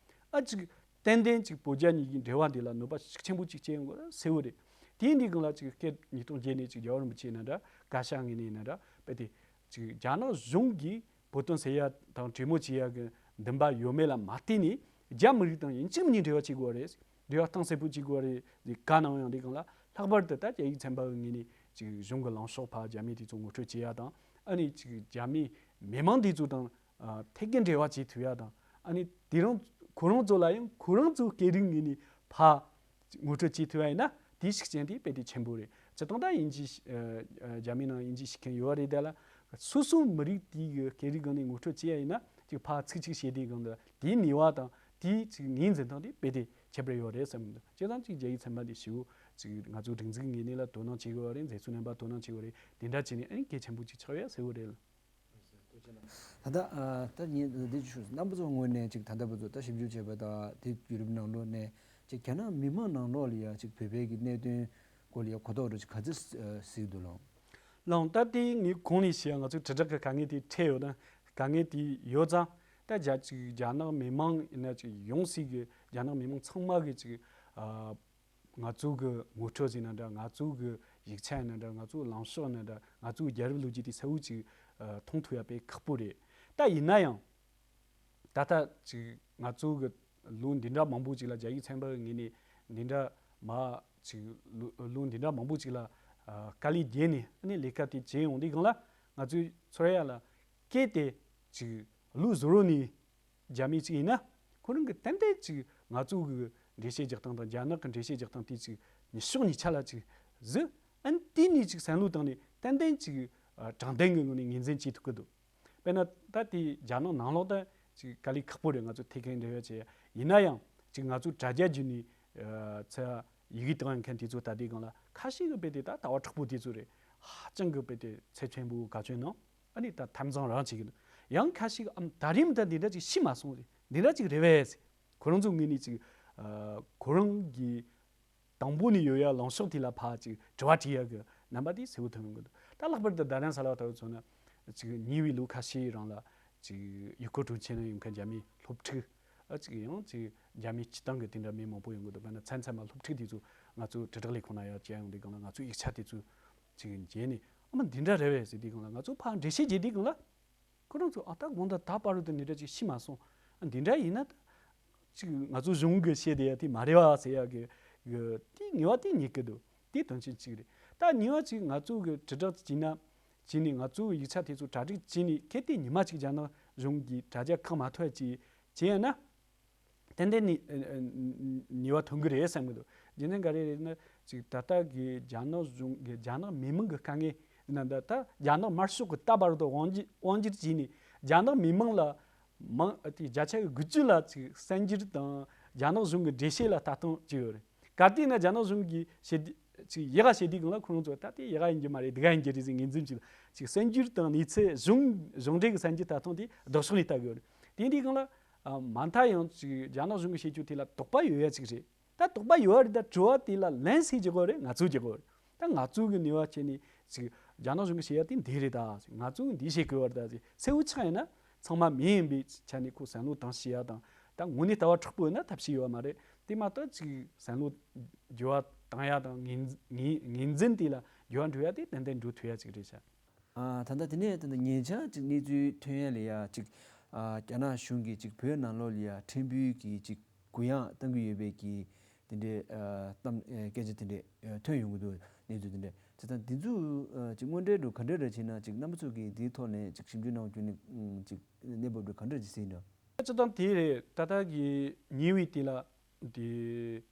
ཨ་ཅིག་ཏན་ཏན་ཅིག་བོད་རྒྱ་གཉིས་ཀྱི་འབྲེལ་བ་འདི་ལ་གནོད་པ་ཤུགས་ཆེན་པོ་ཅིག་སྐྱེལ་ཡོང་གི་རེད་གསལ་བོ་རེད། དེ་འདི་སྒང་ལ་ཅིག་སྐད་ཉིས་སྟོང་བརྒྱད་ནས་ཅིག་རྒྱལ་བ་རིན་པོ་ཆེ་ཡིན་ན་འདྲ་བཀའ་ཤག་ངོས་ནས་ཡིན་ན་འདྲ་དཔེ་དེ་ཅིག་རྒྱ་ནག་གཞུང་གིས་བོད་དོན་སེལ་ཡ་དང་གྲོས་མོལ་བྱེད་ཡ་གི་འདུན་པ་ཡོད་མེད་ལ་མ་བལྟས་ནས་རྒྱ་མི་རིགས་དང་ཡིན་གཅིག་མིན་གཉིས་འབྲེལ་བ་བྱེད་དགོས་རེད། འབྲེལ་བ་གཏིང་ཟབ་པོ་བྱེད་དགོས་རེད་ཟེར་བཀའ་གནང་ཡོང་དུས་སྒང་ལ་ལྷག་པར་དུ་ད་རྒྱ་ཡིག་ཚན་པ་གི་ངོས་ནས་ཅིག་གཞུང་གི་ལངས་ཕྱོགས་ཕར་རྒྱ་མི་དེ་ཚོ་ངོ་སྤྲོད་བྱེད་ཡ་དང་ཨ་ནི་ཅིག་རྒྱ་མི་མི་མང་དེ་ཚོ་དང་ཨ་ཐད་ཀའི་འབྲེལ་བ་བྱེད་ཐུབ་ཡ་དང་ཨ་ནི་དེ་རང་ཁོ་རང་ཚོ་ལ་ཡང་ཁོ་རང་ཚོ་སྐད་རིགས་ངོས་ནས་ཕར་ངོ་སྤྲོད་བྱེད་ཐུབ་ཡ་ཡིན་ན་དེའི་ཤུགས་རྐྱེན་དེ་དཔེ་དེ་ཆེན་པོ་རེད། སྤྱིར་བཏང་ད་དབྱིན་ཇི་ཨ་ཨ་རྒྱ་མི་ནང་དབྱིན་ཇི་ཤེས་མཁན་ཡོད་རེད་དེ་ལ་སོ་སོའི་མི་རིགས་དེའི་གི་སྐད་རིགས་སྒང་ནས་ངོ་སྤྲོད་བྱེད་ཡ་ཡིན་ན་ཅིག་ཕར་ཚིག་གཅིག་བཤད་དུས་སྒང་ལ་དེའི་ནུས་པ་དང་དེའི་ཅིག་ངོས་འཛིན་སྟངས་དེ་དཔེ་དེ་ཁྱད་པར་ཡོད་རེད་བསམ་གི་འདུག་སྤྱིར་བཏང་ཅིག་རྒྱ་ཡིག་ཚན་པ་འདི་ཞེ་པོ་ཅིག་ང་ཚོ་སྒྲིག་འཛུགས་ངོས་ནས་ལ་དོ་སྣང་བྱེད་དགོས་པ་རེད། མཛད་གཙོ་རྣམ་པ་དོ་སྣང་བྱེད་དགོས་རེད། དེ་འདྲ་བྱས་ནས་ཨ་ནི་གལ་ཆེན་པོ་ཅིག་ཆགས་ཡོད་ཟེར་བ་རེད། ད་ལྟ་ཨ་ད་ངས་འདི་ཞུ་རྣམ་པ་ཚོ་ངོས་ནས་ཅིག་ད་ལྟ་བར་དུ་ད་ཞིབ་འཇུག་བྱས་པ་དང་དེ་བརྒྱུད་རིམ་ནང་ལོགས་ནས་ཅིག་རྒྱ་ནག་མི་མང་ནང་ལོགས་ལ་ཡ་ཅིག་བོད་པའི་གི་གནད་དོན་སྐོར་ལ་ཡ་གོ་རྟོགས་རེ་ཅིག་ག་ཚོད་ཨ་གཟིགས་འདུག་ལགས། ལགས་ད་ལྟའི་ངས་གོང་ནས་བཤད་ང་ཚོའི་དྲིལ་བསྒྲགས་ཀྱི་དཀའ་ངལ་དེ་འཕྲད་ཡོད་ན་དཀའ་ངལ་དེ་ཡོད་ཙང་ད་རྒྱ་ཅིག་རྒྱ་ནག་མི་མང་ཡིན་ན་ཅིག་ཡོངས་སུ་གི་རྒྱ་ནག་མི་མང་ཚང་མ་གི་ཅིག་ཨ། ང་ཚོ་གི་ངོ་སྤྲོད་ཟེར་ན་འདྲ། ང་ཚོ་གི་ཡིག་ཆ་ཡིན་ན་འདྲ། ང་ཚོ་གི་ལངས་ཕྱོགས་ཡིན་ན་འདྲ། ང་ཚོ་གི་རྒྱལ་རབས་ལོ་རྒྱུས་དེ་གསལ་བོ་ཅིག་ཨ་མཐོང་ཐུབ་ཡ་དཔེ་ཁག་པོ་རེད། ད་ཡིན་ན་ཡང་ད་ལྟ་ཅིག་ང་ཚོ་གི་ལོ་འདི་འདྲ་མང་པོ་ཅིག་ལ་རྒྱ་ཡིག་ཚན་པ་གི་ངོས་ནས་འདི་འདྲ་མ་ཅིག་ལོ་ལོ་འདི་འདྲ་མང་པོ་ཅིག་ལ་ཨ་དཀའ་ལས་བརྒྱབ་ནས་ཨ་ནི་ལས་ཀ་དེ་བྱས་ཡོང་དུས་སྒང་ལ་ང་ཚོས་ཚོར་ཡ་ལ་གལ་ཏེ་ཅིག་ལོ་གཟུགས་རོ་ནས་རྒྱ་མི་གཅིག་ཡིན་ན། ཁོ་རང་གི་ཏན་ཏན་ཅིག་ང་ཚོ་གི་འགྲེལ་བཤད་རྒྱག་སྟངས་དང་རྒྱ་ནག་གི་འགྲེལ་བཤད་རྒྱག་སྟངས་དེ་ཅིག་ཉིད་ཕྱོགས་གཉིས་ཆ་ལ་ཅིག་གཟིགས། ཨ་ནི་དེ་ནས་ཅིག་བསམ་བློ་བཏང་ནས་ཏན་ཏན་ཅིག་ཨ་དྲང་བདེན་གི་ངོས་ནས་ངོས་འཛིན་བྱེད་ཐུབ་ཀྱི་འདུག་དཔེར་ན་ད་དེ་རྒྱ་ནག་ནང་ལོགས་ད་ཅིག་དཀའ་ལས་ཁག་པོ་རེད། ང་ཚོ་ཐད་ཀའི་འབྲེལ་བ་བྱེད་ཡ་ཡིན་ན་ཡང་ཅིག་ང་ཚོ་དྲ་རྒྱ་བརྒྱུད་ནས་ཨ་ཚ་ཡི་གེ་བཏང་མཁན་དེ་ཚོ་ད་ལྟའི་སྒང་ལ་ཁ་ཤས་ཀྱི་དཔེ་དེ་ད་ལྟ་བ་དྲག་པོ་དེ་ཚོ་རེད། ཧ་ཅང་གི་དཔེ་དེ་ཚབས་ཆེན་པོ་ག་ཚོད་ནང་། ཨ་ནི་ད་ཐབས་མཚམས་རང་བྱེད་ཀྱི་འདུག་ཡང་ཁ་ཤས་ཨམ་ད་རེས་མ་ད་འདི་འདྲ་ཅིག་ཤི་མ་སོང་རེད། འདི་འདྲ་ཅིག་རེད་བས་ཟེར། ཁོ་རང་ཚོ་ངོས་ནས་ཅིག་ཨ་ཁོ་རང་གི་དང་པོ་ནས་ཡོད་ཡ་ལངས་ཕྱོགས་དེ་ལ་ཕར་ཅིག་དྲི་བ་དྲི་ཡ་གི་རྣམ་པ་དེ་གསལ་བོ་ཐོན་ཡོང་གི་འདུག་ད་ལྷག་པར་དུ་རྡ་རམ་ས་ལ་ལྟ་བུ་མཚོན་ན་ཅིག་ཉེ་བའི་ལོ་ཁ་ཤས་རིང་ལ་ཅིག་ཡུལ་སྐོར་སྤྲོ་འཆམ་ན་ཡོང་མཁན་རྒྱ་མིའི་སློབ་ཕྲུག་ཨ་ཅིག་ཡང་ཅིག་རྒྱ་མིའི་སྤྱི་བཏང་གི་དེ་འདྲ་མི་མང་པོ་ཡོང་གི་འདུག་དཔེར་ན་མཚན་མཚན་མ་སློབ་ཕྲུག་དེ་ཚོ་ང་ཚོ་དྲིལ་བསྒྲགས་ལས་ཁུངས་ནང་ཡར་བཅར་ཡོང་དུས་སྒང་ལ་ང་ཚོའི་ཡིག་ཆ་དེ་ཚོ་ཅིག་མཇལ་ནས་ཨ་མ་འདི་འདྲ་རེད་བས་ཟེར་དུས་སྒང་ལ་ང་ཚོ་ཕར་འགྲེལ་བཤད་བྱེད་དུས་སྒང་ལ་ཁོ་རང་ཚོ་ཨ་ད་དགོང་དག་ད་བར་དུ་འདི་འདྲ་ཅིག་ཤི་མ་སོང་། ཨ་འདི་འདྲ་ཡིན་ན་ད་ཅིག་ང་ཚོ་གཞུང་གི་བཤད་བསྡད་ཡ་དེ་མ་རེད་བ་ཟེར་ཡ་གི་གི་དེ་ངེས་པ་དེ་རྙེད་ཀྱི་འདུག་དེ་དོན་ཆེན་གཅིག་རེད། ད་གཉིས་པ་ཅིག་ང་ཚོ་གི་དྲིལ་བསྒྲགས་བྱས་ན་བྱས་ནས་ང་ཚོ་གི་ཡིག་ཆ་དེ་ཚོ་གྲ་སྒྲིག་བྱས་ནས་གལ་ཏེ་ཉི་མ་གཅིག་རྒྱ་ནག་གཞུང་གི་དྲ་རྒྱ་ཁག་མ་ཐོབ་ཅིག་བྱས་ན། ཏན་ཏན་ནི་ཨ་ཨ་ནུས་པ་ཐོན་གི་རེད་བསམ་གི་འདུག་རྒྱུ་མཚན་ག་རེ་རེད་ན་ཅིག་ད་ལྟ་གི་རྒྱ་ནག་གཞུང་གི་རྒྱ་ནག་མི་མང་གི་དཀའ་ངལ་ན་ད་ད་རྒྱ་ནག་དམར་ཤོག་གི་ད་བར་དུ་དབང་སྒྱུར་དབང་སྒྱུར་བྱས་ནས་རྒྱ་ནག་མི་མང་ལ་མང་ཨ་དེ་བརྒྱ་ཆ་གི་དགུ་བཅུ་ལ་ཅིག་གསར་འགྱུར་དང་རྒྱ་ནག་གཞུང་གི་འགྲེལ་བཤད་ལ་ལྟ་སྟངས་ཅིག་ཡོད་རེད། གལ་ཏེ་ན་རྒྱ་ནག་གཞུང་གིས་བཤད་དུས་ཅིག་ཡག་ག་བཤད་དུས་སྒང་ལ་ཁོ་རང་ཚོ་ད་དེ་ཡག་ག་ཡིན་གྱི་མ་རེད་སྡུག་ག་ཡིན་གྱི་རེད་ཟེར་ངོས་འཛིན་ཅིག་ཅིག་གསར་འགྱུར་དང་གནས་ཚུལ་གཞུང་གཞུང་འབྲེལ་གྱི་གསར་འགྱུར་ལྟ་སྟངས་དེ་ལྡོག་ཕྱོགས་ནས་ལྟ་དགོས་རེད། དེ་འདྲའི་སྒང་ལ་ཨ་མ་མཐའ་ཡང་ཅིག་རྒྱ་ནག་གཞུང་གི་བཤད་རྒྱུ་དེ་ལ་དོགས་པ་ཡོད་ཡ་ཅིག་རེད། ད་དོགས་པ་ཡོད་རེད། ད་དྲི་བ་དེ་ལ་ལན་སུས་རྒྱག་གི་རེད། ང་ཚོས་རྒྱག་གི་རེད། ད་ང་ཚོ་གི་ནུས་པ་བྱས་ནས་ཅིག་རྒྱ་ནག་གཞུང་གི་བཤད་ཡ་དེ་འདི་རེད། ད་ང་ཚོས་འདི་བཤད་དགོས་པ་རེད། ད་ཅིག་གསལ་བོ་ཆགས་ཡིན་ན་ཚང་མ་མི་ཡིན་པའི་ཆ་ནས་ཁོ་བསམ་བློ་བཏང་ཤེས་ཡ་དང་ད་དངོས་གནས་ལྟ་བ་དྲག་པོ་ཡོད་ན་ཐབས་ཤེས་ཡོད་མ་རེད། དེ་མ་གཏོགས་ཅིག་བསམ་བློ་འགྱུར་བ་བཏང་ཡ་དང་ངོས་ངོས་ངོས་འཛིན་དེ་ལ་འགྱུར་བ་འགྲོ་ཡ་དེ་ཏན་ཏན་འགྲོ་ཐུབ་ཡ་ཅིག་རེད་ཤག་ཨ་ད་ལྟ་དེ་ནས་ད་ལྟ་ཉེ་ཆར་ཅིག་གནས་ཚུལ་ཐོན་ཡ་ལ་ཡ་ཅིག་ཨ་རྒྱ་ནག་གཞུང་གིས་ཅིག་བོད་ནང་ལོགས་ལ་ཡ་ཕྲན་བུའི་གི་ཅིག་གུ་ཡངས་གཏང་གི་ཡོད་པའི་གི་དེ་འདྲའི་ཨ་གཏམ་ཨ་སྐད་ཆ་དེ་འདྲའི་ཨ་ཐོན་ཡོང་གི་འདུག་གནས་ཚུལ་དེ་འདྲ་ད་ལྟ་འདི་ཚོ་ཨ་ཅིག་དངོས་འབྲེལ་འགྲོ་ག་འདྲ་རེ་བྱས་ན་ཅིག་རྣམ་པ་ཚོ་གིས་འདིའི་ཐོག་ནས་ཅིག་ཞིབ་འཇུག་གནང་རྒྱུ་ནི་ཨ་ཅིག་གནས་བབ་འགྲོ་ག་འདྲ་ཅིག་གཟིགས་འདྲ། སྤྱིར་བཏང་དེ་རེད། ད་ལྟ་གི་ཉེ་བའི་དེ་ལ་དེ་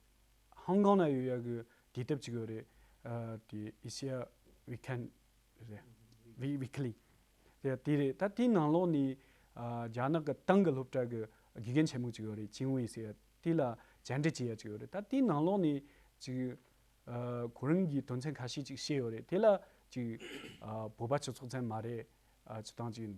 ཧོང་ཀོང་ན་ཡོད་ཡ་གི་དུས་དེབ་ཅིག་ཡོད་རེད། ཨ་དེ་ཨེ་ཤི་ཡ་ཝི་ཁན་རེད། ཝི་ཝི་ཁི་ལི་རེད། དེ་རེད། ད་དེའི་ནང་ལོགས་ནས་ཨ་རྒྱ་ནག་གི་ཏང་གི་སློབ་གྲྭ་གི་དགེ་རྒན་ཆེན་མོ་ཅིག་ཡོད་རེད། ཅིང་ཝེ་ཟེར་ཡ། དེ་ལ་བཅར་འདྲི་བྱེད་ཡ་ཅིག་ཡོད་རེད། ད་དེའི་ནང་ལོགས་ནས་ཅིག་ཨ་ཁོ་རང་གིས་དོན་ཚན་ཁ་ཤས་ཅིག་བཤད་ཡོད་རེད། དེ་ལ་ཅིག་ཨ་བོད་པ་སྤྱི་ཚོགས་ཚན་མ་རེད། ཨ་སྤྱིར་བཏང་ཅིག་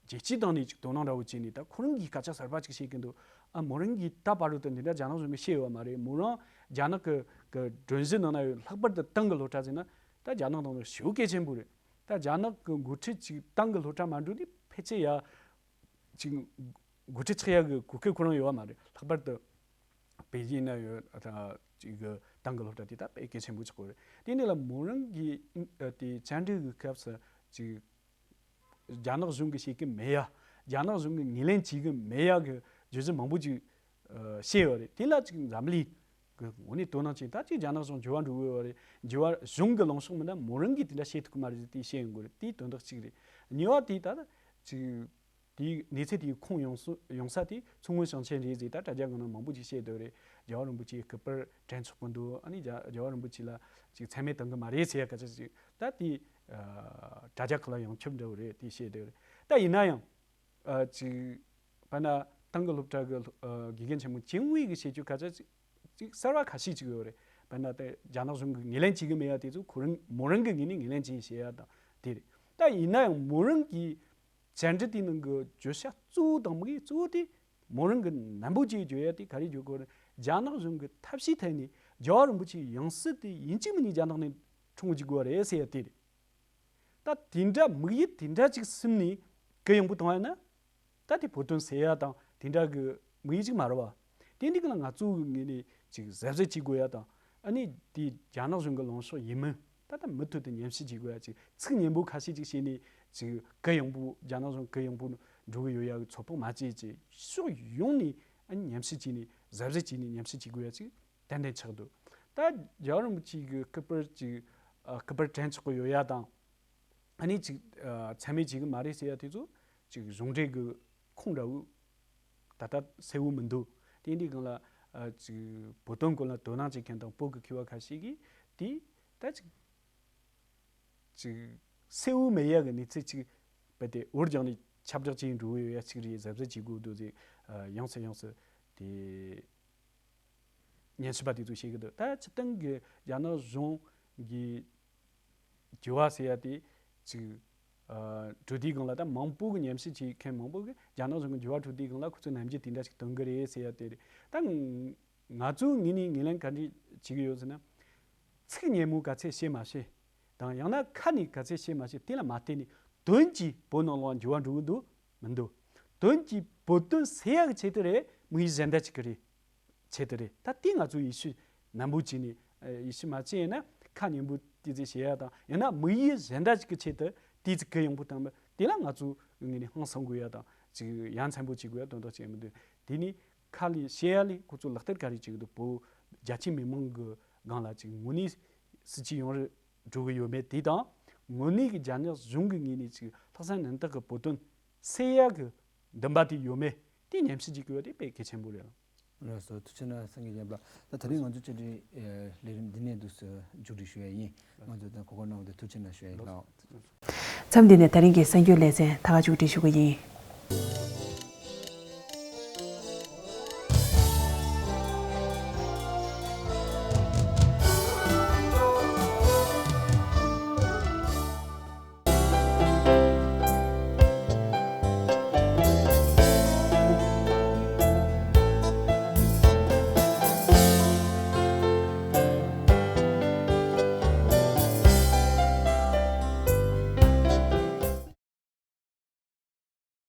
རྒྱལ་སྤྱིའི་སྟེང་ནས་ཅིག་དོ་སྣང་འདྲ་བོ་བྱས་ནས། ད་ཁོ་རང་གིས་སྐད་ཆ་གསར་པ་ཅིག་བཤད་ཀྱི་འདུག་ཨ་མོ་རང་གིས་ད་བར་དུ་འདི་འདྲ་རྒྱ་ནག་གཞུང་གིས་བཤད་ཡོད་མ་རེད། མོ་རང་རྒྱ་ནག་གི་གི་སྒྲོམ་གཞི་ནང་ན་ཡོད། ལྷག་པར་དུ་ཏང་གི་སློབ་གྲྭ་ཟེར་ན་ད་རྒྱ་ནག་ནང་ལ་ཞེ་པོ་གལ་ཆེན་པོ་རེད། ད་རྒྱ་ནག་གི་འགོ་ཁྲིད་ཅིག་ཏང་གི་སློབ་གྲྭ་མ་འགྲོ་དུས་ཕལ་ཆེར་ཡ་ཅིག་འགོ་ཁྲིད་ཆགས་ཡ་གི་གོ་སྐབས་ཁོ་རང་ཡོད་པ་མ་རེད། ལྷག་པར་དུ་པེ་ཅིན་ན་ཡོད་ཨ་ད་ཅིག་གི་ཏང་གི་སློབ་གྲྭ་དེ་ད་དཔེ་གལ་ཆེན་པོ་ཆགས་ཀྱི་ཡོད་རེད། དེ་འདི་ལ་མོ་རང་གིས་ཨ་དེ་བཅར་འདྲི་གི་སྐབས་སུ་ཅིག་རྒྱ་ནག་གཞུང་གིས་བྱེད་ཀྱི་མེད་ཡ། རྒྱ་ནག་གཞུང་གིས་ངོས་ལེན་བྱེད་ཀྱི་མེད་ཡ་གི་བརྗོད་གཞི་མང་པོ་ཅིག་ཨ་བཤད་ཡོད་རེད། དེ་ལ་ཅིག་འཛམ་གླིང་གི་ངོས་ནས་དོ་སྣང་བྱས། ད་ཅིག་རྒྱ་ནག་གཞུང་འགྱུར་བ་འགྲོ་གི་ཡོད་རེད། འགྱུར་བ་གཞུང་གི་ལངས་ཕྱོགས་མིན་ན་མོ་རང་གིས་དེ་འདྲ་བཤད་ཐུབ་ཀྱི་མ་རེད་ཟེར་དེ་བཤད་ཡོང་གི་རེད། དེ་དོན་དག་གཅིག་རེད། གཉིས་པ་དེ་ད་ཅིག་དེའི་གནས་ཚུལ་དེའི་ཁུངས་ཡོང་ས་ཡོང་ས་དེ་མཚོ་སྔོན་ཞིང་ཆེན་རེད་ཟེར། ད་དྲ་རྒྱ་ནང་ན་མང་པོ་ཅིག་བཤད་འདུག་རེད། རྒྱལ་བ་རིན་པོ་ཆེའི་སྐུ་པར་དྲན་ཆོག་གི་འདུག་ཨ་ནི་རྒྱ་རྒྱལ་བ་རིན་པོ་ཆེ་ལ་ཅིག་མཚན་སྨད་གཏོང་གི་མ་རེད་ཟེར་ཡ་སྐད་ཆ་ཅིག་ད་དེ་ཨ་དྲ་རྒྱ་ཁག་ལ་ཡོང་ཁྱབ་འདྲ་བོ་རེད། དེ་བཤད་འདུག་རེད། ད་ཡིན་ན་ཡང་ཨ་ཅིག་དཔེར་ན་ཏང་གི་སློབ་གྲྭ་གི་ཨ་དགེ་རྒན་ཆེན་མོ་ཅིང་ཝེ་གིས་བཤད་རྒྱུ་སྐད་ཆ་ཅིག་ཅིག་གསར་བ་ཁ་ཤས་ཅིག་ཡོད་རེད། དཔེར་ན་དེ་རྒྱ་ནག་གཞུང་གིས་ངོས་ལེན་བྱེད་ཀྱི་མེད་ཡ་དེ་ཚོ་ཁོ་རང་མོ་རང་གི་ངོས་ནས་ངོས་ལེན་བྱས་བཤད་ཡ་དང་དེ་རེད། ད་ཡིན་ན་ཡང་མོ་རང་གིས་བཅར་འདྲི་དེའི་ནང་གི་བརྗོད་བྱ་གཙོ་བོ་དང་དམིགས་ཡུལ་གཙོ་བོ་དེ་མོ་རང་གིས་ནན་པོ་བྱས་བརྗོད་ཡ་དེ་ག་རེ་བརྗོད་དགོས་རེད། རྒྱ་ནག་གཞུང་གི་ཐབས་ཤེས་ཐད་ནས་རྒྱལ་བ་རིན་པོ་ཆེའི་ཡང་སྲིད་དེ་ཡིན་གཅིག་མིན་གཉིས་རྒྱ་ནག་ནས་འཁྲུངས་བཅུག་དགོས་རེད་ཟེར་ཡ་དེ་རེད། ད་དེ་འདྲ་དམིགས་ཡུལ་དེ་འདྲ་ཅིག་སེམས་ནས་གུ་ཡངས་པོ་བཏང་ཡ་ན། ད་དེ་བོད་དོན་སེལ་ཡ་དང་དེ་འདྲ་གི་དམིགས་ཡུལ་ཅིག་མ་རེད་བ། དེ་འདི་གི་ལ་ང་ཚོ་གི་ངོས་ནས་ཅིག་གཟབ་གཟབ་བྱེད་དགོས་ཡ་དང་། ཨ་ནི་དེ་རྒྱ་ནག་གཞུང་གི་ལངས་ཕྱོགས་ཡིན་མིན་ད་ལྟ་མུ་མཐུད་དུ་ཉམས་ཞིབ་བྱེད་དགོས་ཡ། ཅིག་ཚིག་སྙན་པོ་ཁ་ཤས་ཅིག་བྱས་ནས་ཅིག་གུ་ཡངས་པོ་རྒྱ་ནག་གཞུང་གུ་ཡངས་པོ་འགྲོ་གི་ཡོད་ཡ་གི་ཚོད་དཔག་མ་བྱས། ཅིག་ཕྱོགས་ཡོངས་ནས་ཨ་ནི་ཉམས་ཞིབ་བྱས་ནས་གཟབ་གཟབ་བྱས་ནས་ཉམས་ཞིབ་བྱེད་དགོས་ཡ་ཅིག་ཏན་ཏན་ཆགས་འདུག་ད་རྒྱལ་བ་རིན་པོ་ཆེ་གི་སྐུ་པར་ཅིག་ཨ་སྐུ་པར་དྲན་ཆོག་གི་ཡོད་ཡ་དང་། ཨ་ནི་ཅིག་ཨ་མཚན་སྨད་བྱེད་གི་མ་རེད་ཟེར་ཡ་དེ་ཚོ་ཅིག་གཞུང་འབྲེལ་གི་ཁུངས་འདྲ་བོ་ད་ལྟ་གསལ་བོ་མི་འདུག་དེ་འདི་སྒང་ལ་ཨ་ཅིག་བོད་དོན་སྐོར་ལ་དོ་སྣང་བྱེད་མཁན་དང་བོད་ཀྱི་མཁས་པ་ཁ་ཤས་ཀྱིས་དེ་ད་ཅིག་ཅིག་གསལ་བོ་མེད་ཡ་གི་གནས་ཚུལ་ཅིག་རྦད་དེ་འུར་རྒྱག་ནས་ཁྱབ་བསྒྲགས་བྱས་འགྲོ་གི་ཡོད་ཡ་ཅིག་རེད། གཟབ་གཟབ་བྱེད་དགོས་འདུག་ཟེར་ཨ་ཡོངས་སུ་ཡོངས་སུ་དེ། ཉན་ཞིབ་པ་དེ་ཚོས་བཤད་ཀྱི་འདུག་ད་སྤྱིར་བཏང་གི་རྒྱ་ནག་གཞུང་གི་འགྱུར་བ་ཟེར་ཡ་དེ་ཅིག་ཨ་གྲོས་དེའི་སྒང་ལ་ད་མང་པོ་གི་ཉམས་ཞིབ་བྱེད་མཁན་མང་པོ་གིས་རྒྱ་ནག་གཞུང་གི་འགྱུར་བ་གྲོས་དེའི་སྒང་ལ་ཁོ་ཚོས་ནན་གྱིས་དོན་གྱི་རེད་ཟེར་ཡ་དེ་རེད། ད་ང་ཚོའི་ངོས་ནས་ངོས་ལེན་ག་འདྲ་བྱེད་ཀྱི་ཡོད་ཟེར་ན། ཚིག་སྙན་མོ་ག་ཚད་བཤད་མ་བཤད་དང་། ཡང་ན་ཁ་ནས་ག་ཚད་བཤད་མ་བཤད་དེ་ལ་མ་བལྟས་ནས་དོན་གྱིས་བོད་ནང་ལོགས་འགྱུར་བ་འགྲོ་གི་འདུག་མི་འདུག་དོན་གྱིས་བོད་དོན་སེལ་ཡག་གི་ཆེད་དུ་རེད། དམིགས་ཡུལ་གཞན་དག་ཅིག་གི་རེད། ཆེད་དུ་རེད། ད་དེ་ང་ཚོས་ཡིད་ཆེས་ནན་པོ་བྱས་ནས། ཨ་ཡིད་ཆེས་མ་བྱས་ཡིན་ན་ཁ་སྙན་པོ་ཏོག་ཙམ་བཤད་ཡ་དང་། ཡང་ན་དམིགས་ཡུལ་གཞན་དག་ཅིག་གི་ཆེད་དུ་ཏོག་ཙམ་གུ་ཡངས་པོ་བཏང་བ་དེ་ལ་ང་ཚོའི་ངོས་ནས་ཧང་སང་དགོས་ཡ་དང་། ཅིག་ཡ་མཚན་པོ་བྱེད་དགོས་ཡ་དོན་དག་ཅིག་མི་འདུག་དེ་ནི་ཁ་ལས་བཤད་ཡ་ལས་ཁོ་ཚོ་ལག་བསྟར་ག་རེ་བྱེད་ཀྱི་འདུག་བོད་རྒྱ་ཆེ་མི་མང་གི་སྒང་ལ་ཅིག་དངོས་གནས་སྲིད་ཇུས་ཡོང་རེ་འགྲོ་གི་ཡོད་མེད་དེ་དང་། དངོས་གནས་ཀྱི་རྒྱ་ནག་གཞུང་གི་ངོས་ནས་ཅིག་ལྷག་བསམ་རྣམ་དག་གི་བོད་དོན་སེལ་ཡག་གི་འདུན་པ་དེ་ཡོད་མེད་དེ་ཉམས་ཞིབ་བྱེད་དགོས་པ་དེ་དཔེ་གལ་ཆེན་པོ་རེད། ལགས་སོ། ཐུགས་རྗེ་གནང་། སངས་རྒྱས་བསྙེན་པ། ད་དེ་རིང་ང་ཚོ་བཅར་འདྲི་ལས་རིམ་འདི་ནས་འདུག་སེ་མཇུག་སྒྲིལ་ཞུ་ཡ་ཡིན། ང་ཚོ་ད་གོ་སྐབས་གནང་བ་དེ་ཐུགས་རྗེ་གནང་ཞུ་ཡ་ཡིན་ལགས། མཚམས་འདི་ནས་ད་རིང་གི་གསར་འགྱུར་ལེ་ཚན་ད་ག་མཇུག་སྒྲིལ་ཞུ་གི་ཡིན།